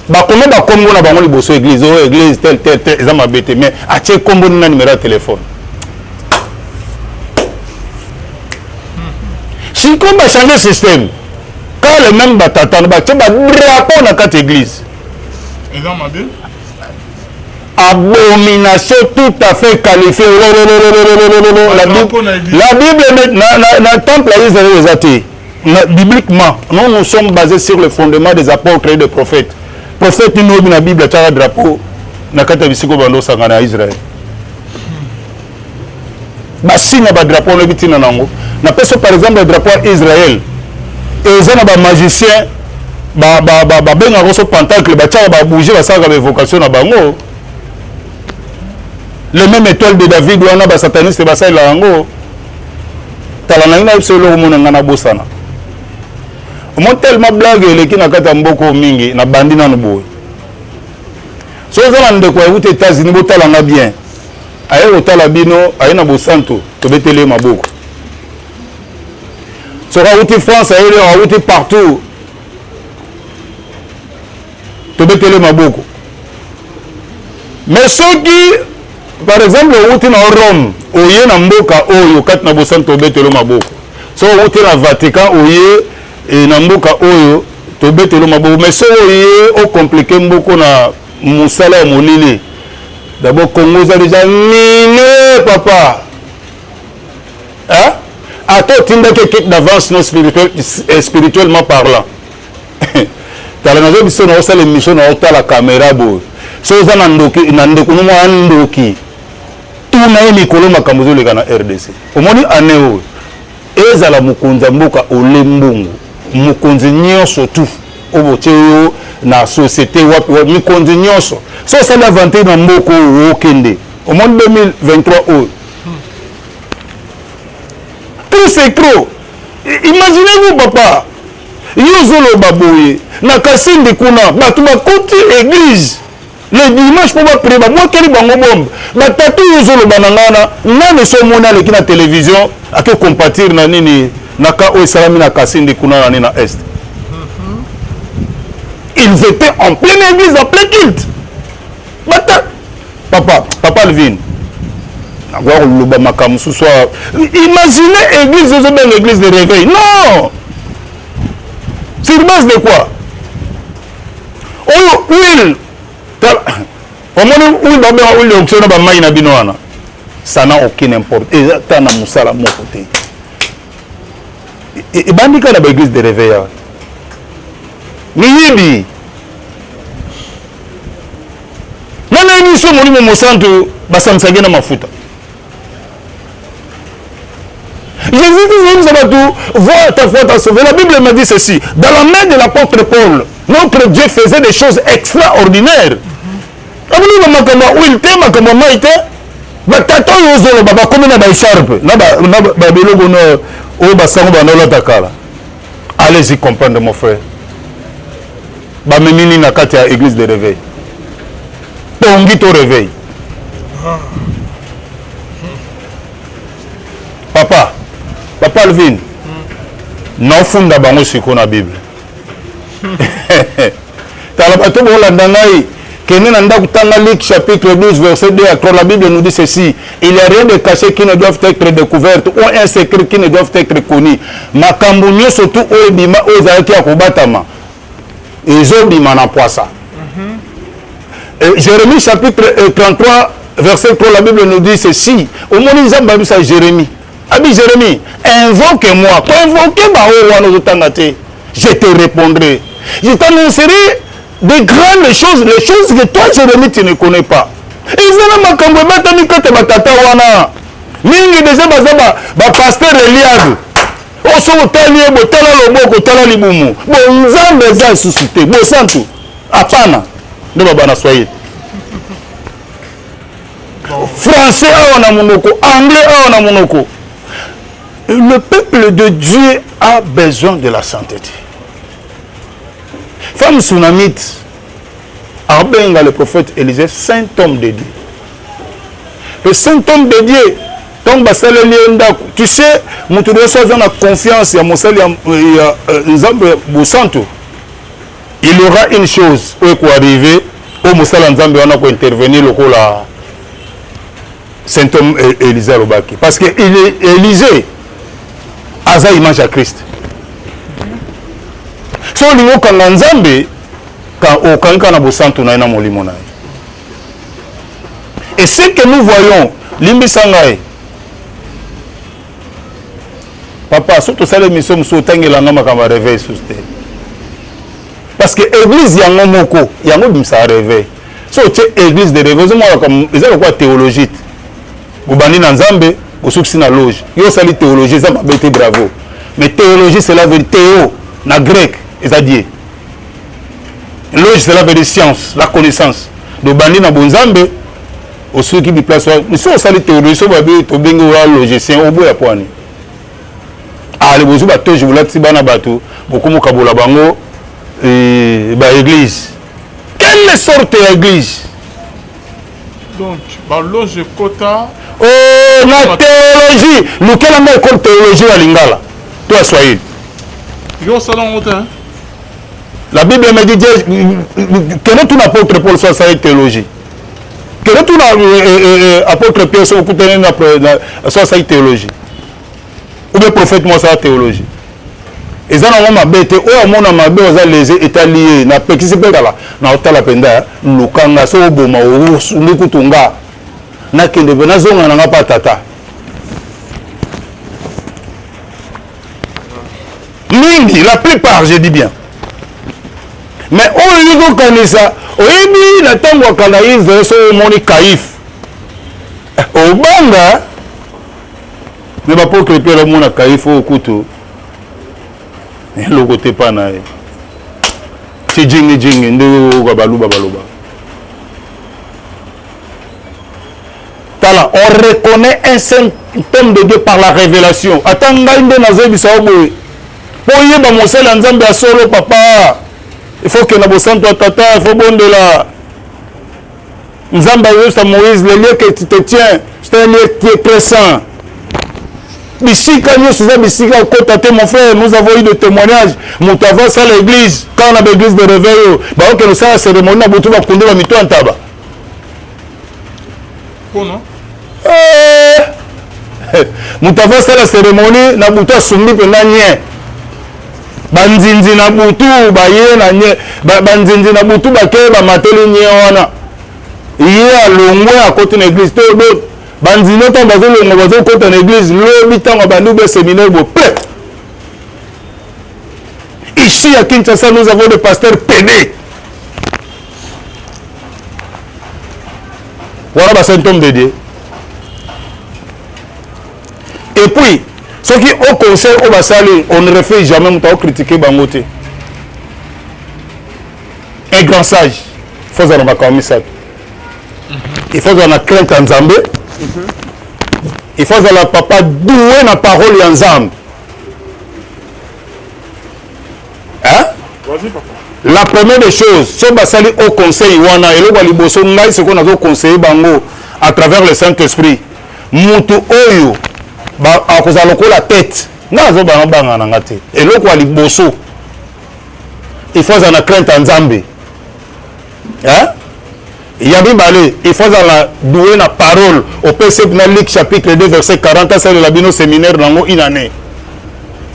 bakoma bakombo na bango liboso église oyo, église tel tel tel, eza mabe te, mais atie kombo na numéro ya telefone. Sikoyo bachange système, kaka le même batata na batie badrapeau na kati église. Eza mabe. Abomination tout à fait qualifiée. La Bible, la Bible na temple ya Israël eza te. Na, bibliquement, nous nous sommes basés sur le fondement des apôtres et des prophètes. Prophète nini oyebi na Bible atiaka drapeau na kati ya bisika oyo bando osangana ya Israël? Basigne ya badrapeau wana oyebi ntina na yango? Napesi par exemple drapeau ya Israël eza na bamagicien babengaka so pentacle, batiaka babougie, basalaka baévocation na bango. Le même étoile de David wana basataniste basalelaka yango. Tala na ngai biso eloko mona ngai nabosana omoni tellement blague eleki na kati ya mboka oyo mingi na bandi nanu boye. Soki oza na ndeko awuti États-Unis, botala nga bien, aye kotala bino, aye na bosantu, tobeteli ye maboko. Soki awuti France, aye awuti partout, tobeteli maboko. Mais soki par exemple owuti na Rome, oye na mboka oyo kati na bosantu, tobeteli maboko. Soki owuti na Vatican, oye na mboka oyo, tobeteli maboko. Mais soki oye ocompliquer mboka na mosala ya molili, d'abord Congo eza déjà miné, papa, hein? Ata otindaki équipe d'avance non spirituel, spirituellement parlant. Tala, nazo biso na osala émission na otala caméra boye. So oza na ndoki, na ndeko no mwa ndoki, tuna ye mikolo makambo ezoleka na RDC. Omoni ane oyo ezala mokonzi ya mboka ole mbongo, mokonzi nyonso tu oyo botie yo na société wapi, mikonzi nyonso, so osali aventure na mboka oyo, okende. Omoni 2023 oyo, tout c'est trop. Imaginez-vous, papa, yo ozoloba boye na Kasindi kuna, bato bakoti église le dimanche mpo baprier, babwakeli bango bombe. Batata oyo ozoloba na ngai wana, nani so omoni aleki na télévision ake compatir na nini na ka oyo esalami na Kasindi kuna na nini na Est? Ils étaient en pleine église, en plein culte. Bata papa, papa Alvin, nakoya koloba makambo mosusu awa. Imagine église ozobenga église de réveil, non, sur base de quoi? Oyo huile, omoni huile babenga huile d'onction na bamai na bino wana, ça n'a aucune importance, eza ta na mosala moko te. Ebandi kaka na baéglise de réveil awa, miyibi. Nani yebi so Molimo Mosantu basangisaki na mafuta? Jésus dit, bato, vois, ta foi t'a sauvé. La Bible m'a dit ceci. Dans la main de l'apôtre Paul, notre Dieu faisait des choses extraordinaires. Amoni makambo ya huile te, makambo ya mai te. Batata oyo ozoloba bakomi na baécharpe na babiloko oyo basango bandolata kala. Allez-y comprendre, mon frère. Bamemi nini na kati ya église de réveil? Tongi to réveil, papa, papa Alvin, naofunda bango sikoyo na Bible. Tala, bato bolanda ngai, kende na ndako, tanga Luc chapitre 12 verset 2 à 3. La Bible nous dit ceci: il n'y a rien de caché qui ne doivent être découvert ou un secret qui ne doivent être connu. Makambo nyonso tu oyo ebima, oyo ezalaki ya kobatama, ezobima na poisa. Jérémie chapitre 33 verset 3, la Bible nous dit ceci. Omoni Nzambe abisa Jérémie, abi Jérémie, invoque-moi, koinvoquer baoyo wana ozotanga te, je te répondrai, je t'annoncerai de grandes choses, les choses que toi, Jérémie, tu ne connais pas. Eza na makambo ebatami kati ya batata wana mingi, déjà baza bapasteur Eliabe. Oyo soki otali ye, botala loboko, otala libumu, bo Nzambe eza lisusu te, bosantu apana nde babana swahili, français awa na monoko, anglais awa na monoko. Le peuple de Dieu a besoin de la sainteté. Femme sunamite abenga le prophète Élisée saint homme de Dieu. Le saint homme de Dieu, ntango basaleli ye ndako, tu sais, moto nyonso aza na confiance ya mosali ya Nzambe bosantu, il y aura une chose oyo ekoarriver, oyo mosala ya Nzambe wana kointervenir lokola saint homme Élisée alobaki, parce que Élisée aza image ya Christ. So olingi okanga Nzambe, okangi kaka na bosantu na ye, na molimo na ye. Et ce que nous voyons, limbisa ngai, Papa, soki tosali émission mosusu otangela nga makambo ya réveil susu te. Parce que église yango moko, yango ebimisaka réveil. Soki otie église de réveil, ozomona eza lokola théologie te. Bobandi na Nzambe, bosukisi na loge. Yo osali théologie, eza mabe te, bravo. Mais théologie, cela veut dire théo, na grec, eza Dieu. Loge, cela veut dire science, la connaissance. Donc bandi na bonzambe, osuki biplace wana. Soki osali théologie, soki babi tobengi oya logicien, oboya pwani. Ale bozwi batoge bolatisi bana bato, bokomokabola bango ba église. Quelle sorte ya église? Donc baloge ekota Oh, na théologie, lukela nga école théologie ya lingala to ya swahili. Yo osala yango te? La Bible me dit, kende tuna apôtre Paul so asali théologie. Kende tuna apôtre Pierre so okutani na so asali théologie. Ou bien prophète moi asala théologie. Eza nango mabe te, oyo amona mabe oza lese etali ye. Napekisi mpe kala na otala mpenza lukanga so oboma osungi kutu nga nakende mpe nazonga na nga mpa tata. Mingi, la plupart, je dis bien. Mais oyo yokokanisa, oyebi na ntango ya kala Israel, so omoni Kaif obanga, me bapotre mpe alomona Kaif oyo kutu eloko te mpa na ye ti jingijingi nde oyoka baluba baloba. Tala, on reconnaît un saint homme de Dieu par la révélation. Ata ngai nde nazoyebisa yo boye, mpo oyeba mosali ya Nzambe ya solo, papa, il faut okenda bosantu ya tata, il faut bondela Nzambe. Azoyebisa Moïse: le lieu que tu te tiens, c'est un lieu qui est très saint. Bisika nyonso eza bisika okota te. Mon frère, nous avons eu de témoignages. Moto ava asala église kaka na baéglise de réveil oyo, baokende osala cérémonie na butu, bakunde bamito ya ntaba. Moto ava asala cérémonie na butu, asumbi mpenza nye banzinzi na butu, baye na nye banzinzi na butu, bake bamateli nye wana, ye alongwe, akoti na église to banzinzi. Ntango bazolongwa, bazokota na église lobi, ntango abandi be séminaire bo pe. Ici à Kinshasa, nous avons des pasteurs pédés wana, ba saint homme de Dieu. Et puis soki au conseil oyo basali, on ne refuse jamais moto aocritiquer bango te. Un grand sage faut azala na makambo misato: il faut azala na crainte ya Nzambe, il faut azala papa doué na parole ya Nzambe, hein? La première des choses, so basali au conseil wana, eloko ya liboso ngai sikoyo nazoconseille bango à travers le Saint Esprit, mutu oyo akozala lokola tête, ngai azobanga banga na nga te. Eloko ya liboso, il faut azala na crainte ya Nzambe, hein? Ya mibale, il faut azala doué na parole. Opesi na Luc chapitre 2 verset 40, asalela bino séminaire nango une année.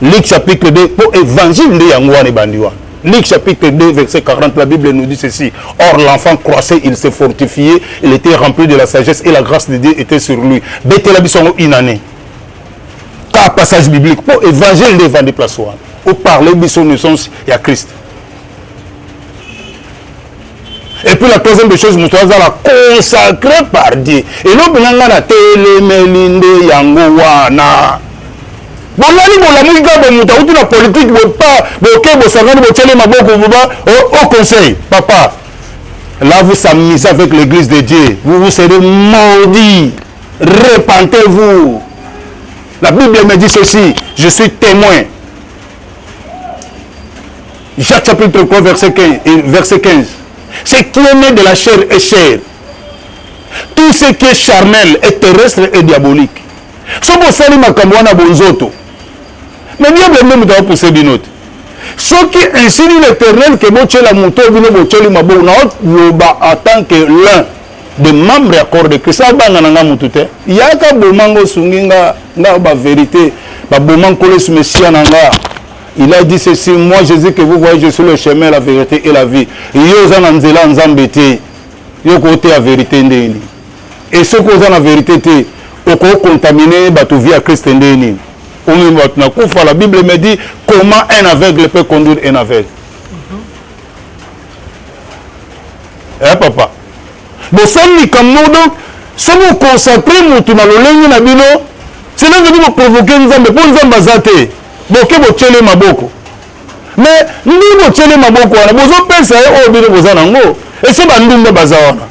Luc chapitre 2, mpo évangile nde yango wana ebandi wana. Luc chapitre 2 verset 40, la Bible nous dit ceci: Or l'enfant croissait, il se fortifiait, il était rempli de la sagesse et la grâce de Dieu était sur lui. Betela biso yango une année. Ka passage biblique mpo évangile nde evandi place wana. Oparle biso naissance ya Christ. Et puis la troisième des choses, moto azala consacré par Dieu. Eloko na ngai na telemeli nde yango wana. Bolali bolamuki kaka, moto akuti na politike, bopa boke, bosangani, botieli maboko boba au conseil. Papa, là vous s'amusez avec l'église de Dieu, vous vous serez maudits. Repentez-vous. La Bible me dit ceci, je suis témoin. Jacques chapitre 3 verset 15, verset 15: ce qui est né de la chair est chair, tout ce qui est charnel est terrestre et diabolique. Soki osali makambo wana bonzoto, mais diable nde moto akopuse bino te. Soki ainsi dit l'Éternel ke botiela moto bino botieli maboko, naoloba en tant que l'un de membre ya corps de Christ, abanga na nga motu te. Yaka boma nga, osungi nga nga bavérité, baboma Nkolo Yesu Mesia na nga. Il a dit ceci: moi Jésus que vous voyez, je suis le chemin, la vérité et la vie. Yo oza na nzela ya Nzambe te, yo koteya vérité ndenge nini? E soki oza na vérité te, okokontamine bato vie ya Christ ndenge nini? Omemi bato na kufa. La Bible me dit comment un aveugle peut conduire un aveugle. Eh papa, bosali likambo moko donc soki oconsacre motu na lolenge na bino, cela veut dire boprovoke Nzambe, mpo Nzambe aza te. Boke botyele maboko, mais ndenge botyele maboko wana bozopesa ye oyo bino boza nango, ese bandumba baza wana,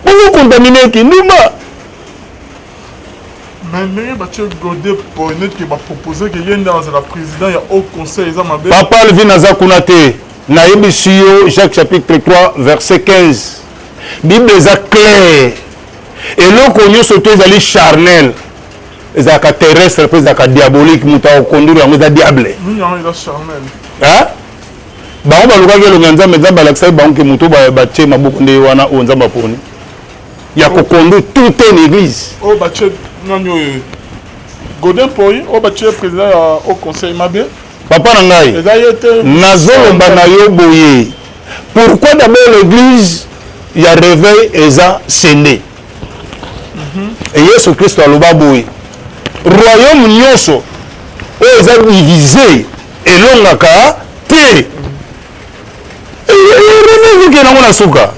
bozokontamine kindumba. Mais ndenge batie Gode Mpoy neti ke bapropose ke ye nde azala président ya haut conseil, eza mabe? Papa Alvin, aza kuna te. Nayebisi yo, Jacques chapitre 3 verset 15, Bible eza claire. Eloko nyonso to ezali charnel ezalaka terrestre mpe ezalaka diabolique. Moto akokondure yango eza diable. Nini yango eza charnel? Hein? Bango balukaki elongi ya Nzambe, Nzambe alakisaki bango ke moto batie maboko nde ye wana oyo Nzambe aponi ya koconduire toute une église. Oyo batie nani, oyo Godin Mpoy, oyo batie président ya haut conseil, mabe? Papa na ngai, eza ye te. Nazoloba na yo boye, pourquoi d'abord l'église ya réveil eza sende? E Yesu Kristo aloba boye, royaume nyonso oyo eza divisé elongaka te. Réveil ezokende yango na suka.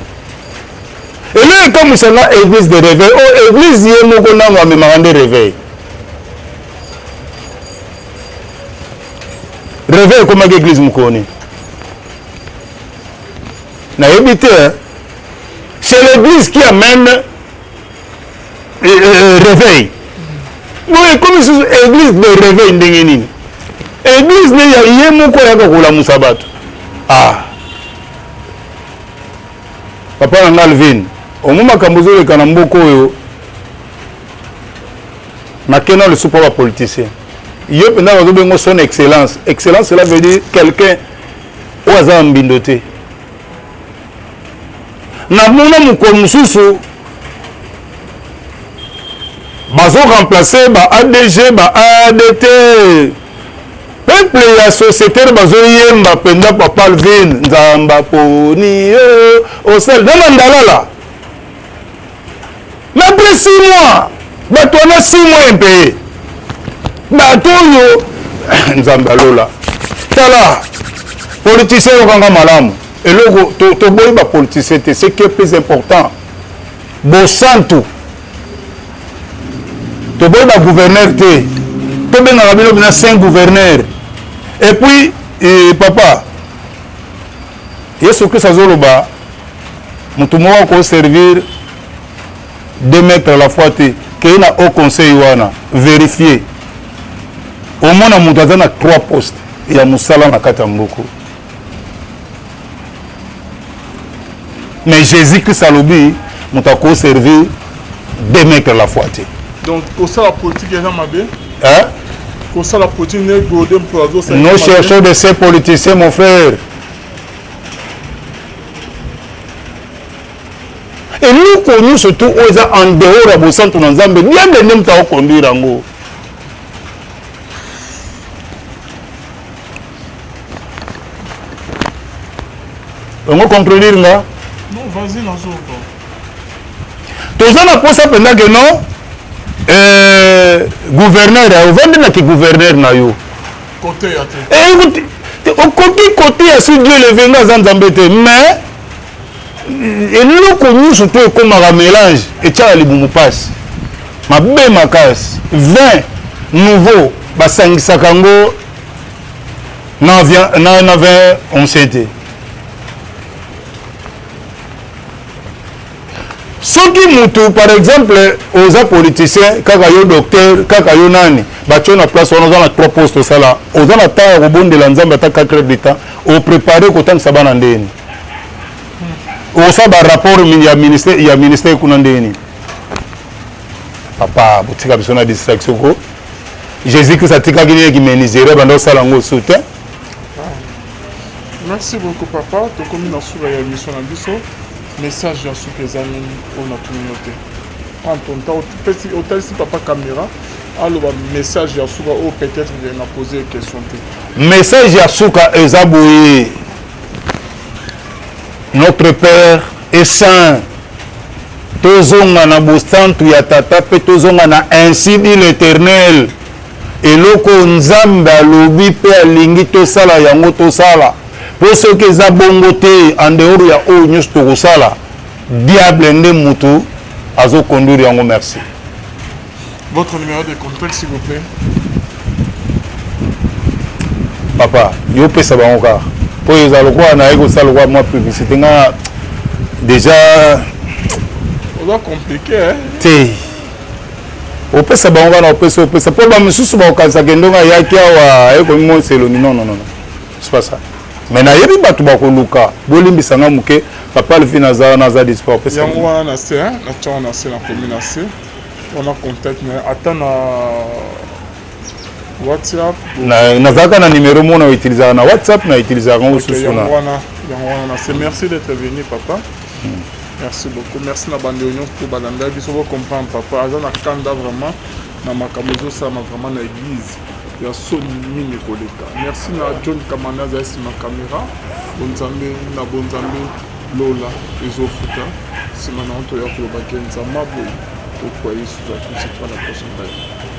Eloko ekamwisa nga, église de réveil oyo, église ye moko nano amemaka nde réveil. Réveil ekomaki église mokolo nini? Nayebi te. C'est l'église qui amène réveil. Boye ekomi susu église de réveil ndenge nini? Église nde ya ye moko ayaka kolamusa bato. Ah, papa na nga Alvin, omo makambo ezoleka na mboka oyo, nakenda lisusu mpo bapoliticien. Yo mpenza bazobengo son excellence. Excellence, cela veut dire quelqu'un oyo aza na mbindo te. Namona mokolo mosusu bazo remplacer ba ADG, ba ADT, peuple ya société bazoyemba mpenza papa Alvin, Nzamba poni yo osali na mandalala. Mais après 6 mois, bato wana 6 mois impayé, bato oyo Nzambe alola. Tala, politicien, oyokanga malamu. Eloko toboyi bapoliticien te, ce qui est plus important, bosantu. Toboyi bagouverneur te, tobengaka bino bina saint gouverneur. Et puis eh, papa, Yesu Kristo azoloba, moto moko akoservir deux maîtres à la fois te. Kei na haut conseil wana, vérifier, omona moto aza na trois postes ya mosala na kati ya mboka. Mais Jésus Christ alobi, moto akoservir deux maîtres à la fois te. Donc kosala politique eza mabe? Hein? Kosala politique nde Gode Mpo azosala? Nous cherchons de ces politiciens, mon frère. Eloko nyonso tu oyo eza en dehors ya bosantu na Nzambe, diable nde moto akoconduire yango. Yango contredire nga? Non, vas-y, nazoka. Toza na posa mpenza ke non, gouverneur ovandi na kigouverneur na yo. Koteya te. Eh, okoki koteya si Dieu le veut. Nga aza Nzambe te, mais eloko nyonso to ekomaka mélange etiaka libumu mpasi mabe makasi. Vin nouveau basangisaka yango na vin ancien te. Soki mutu, par exemple, oza politicien, kaka yo docteur, kaka yo nani, batio na place wana, oza na trois poste osala, oza na temps ya kobondela Nzambe ata 4 heures de temps? Oprépare kotangisa bana ndeni? Okosala barapport ya ministère kuna ndeni? Papa, botika biso na distraction ko. Jésus Christ atikaki nini? Kimenuiserie banda osala yango osu te. Merci beaucoup, papa. Tokomi na suka ya émission na biso. Message ya suka eza nini oyo natuni yo te? Prends ton temps, otalisi papa caméra, aloba message ya suka oyo peut-être na pose question te. Message ya suka eza boye: notre Père est saint. Tozonga na bosantu ya Tata mpe tozonga na ainsi dit l'Éternel. Eloko Nzambe alobi mpe alingi tosala yango tosala. Mpo soki eza bongo te, en dehors ya oyo nyonso tokosala, diable nde mutu azo conduire yango. Merci. Votre numéro de contact, s'il vous plaît. Papa, yo pesa bango kaka mpo eza lokola naye kosala lokola mwa publicité nga déjà. Oza compliqué, hein? Te, opesa bango kaka na opesa opesa mpo bamisusu bakokanisaka ndongo ayaki awa aye komimona elongi. Non, non, non, c'est pas ça. Mais nayebi bato bakoluka, bolimbisa nga moke. Papa Alvin aza wana, aza dispo, opesa. Yango wana na se, na tia na se, nakomi na se wana contact na ata na WhatsApp. Nazalaka na numéro moko na utilisaka na WhatsApp, na utilisaka yango susu na yango wana, yango wana na se. Merci d'être venu, papa. Merci beaucoup. Merci na bandeko nyonso to balanda biso. Bocomprendre, papa aza na kanda vraiment na makambo ezosalama vraiment na église ya soni mingi koleka. Merci na John Kamanda, azali nsima caméra. Bonzambe na bonzambe, lola ezofuta. Nsima na toya kolobaki Nzambe boye tokwa Yesu. À la prochaine.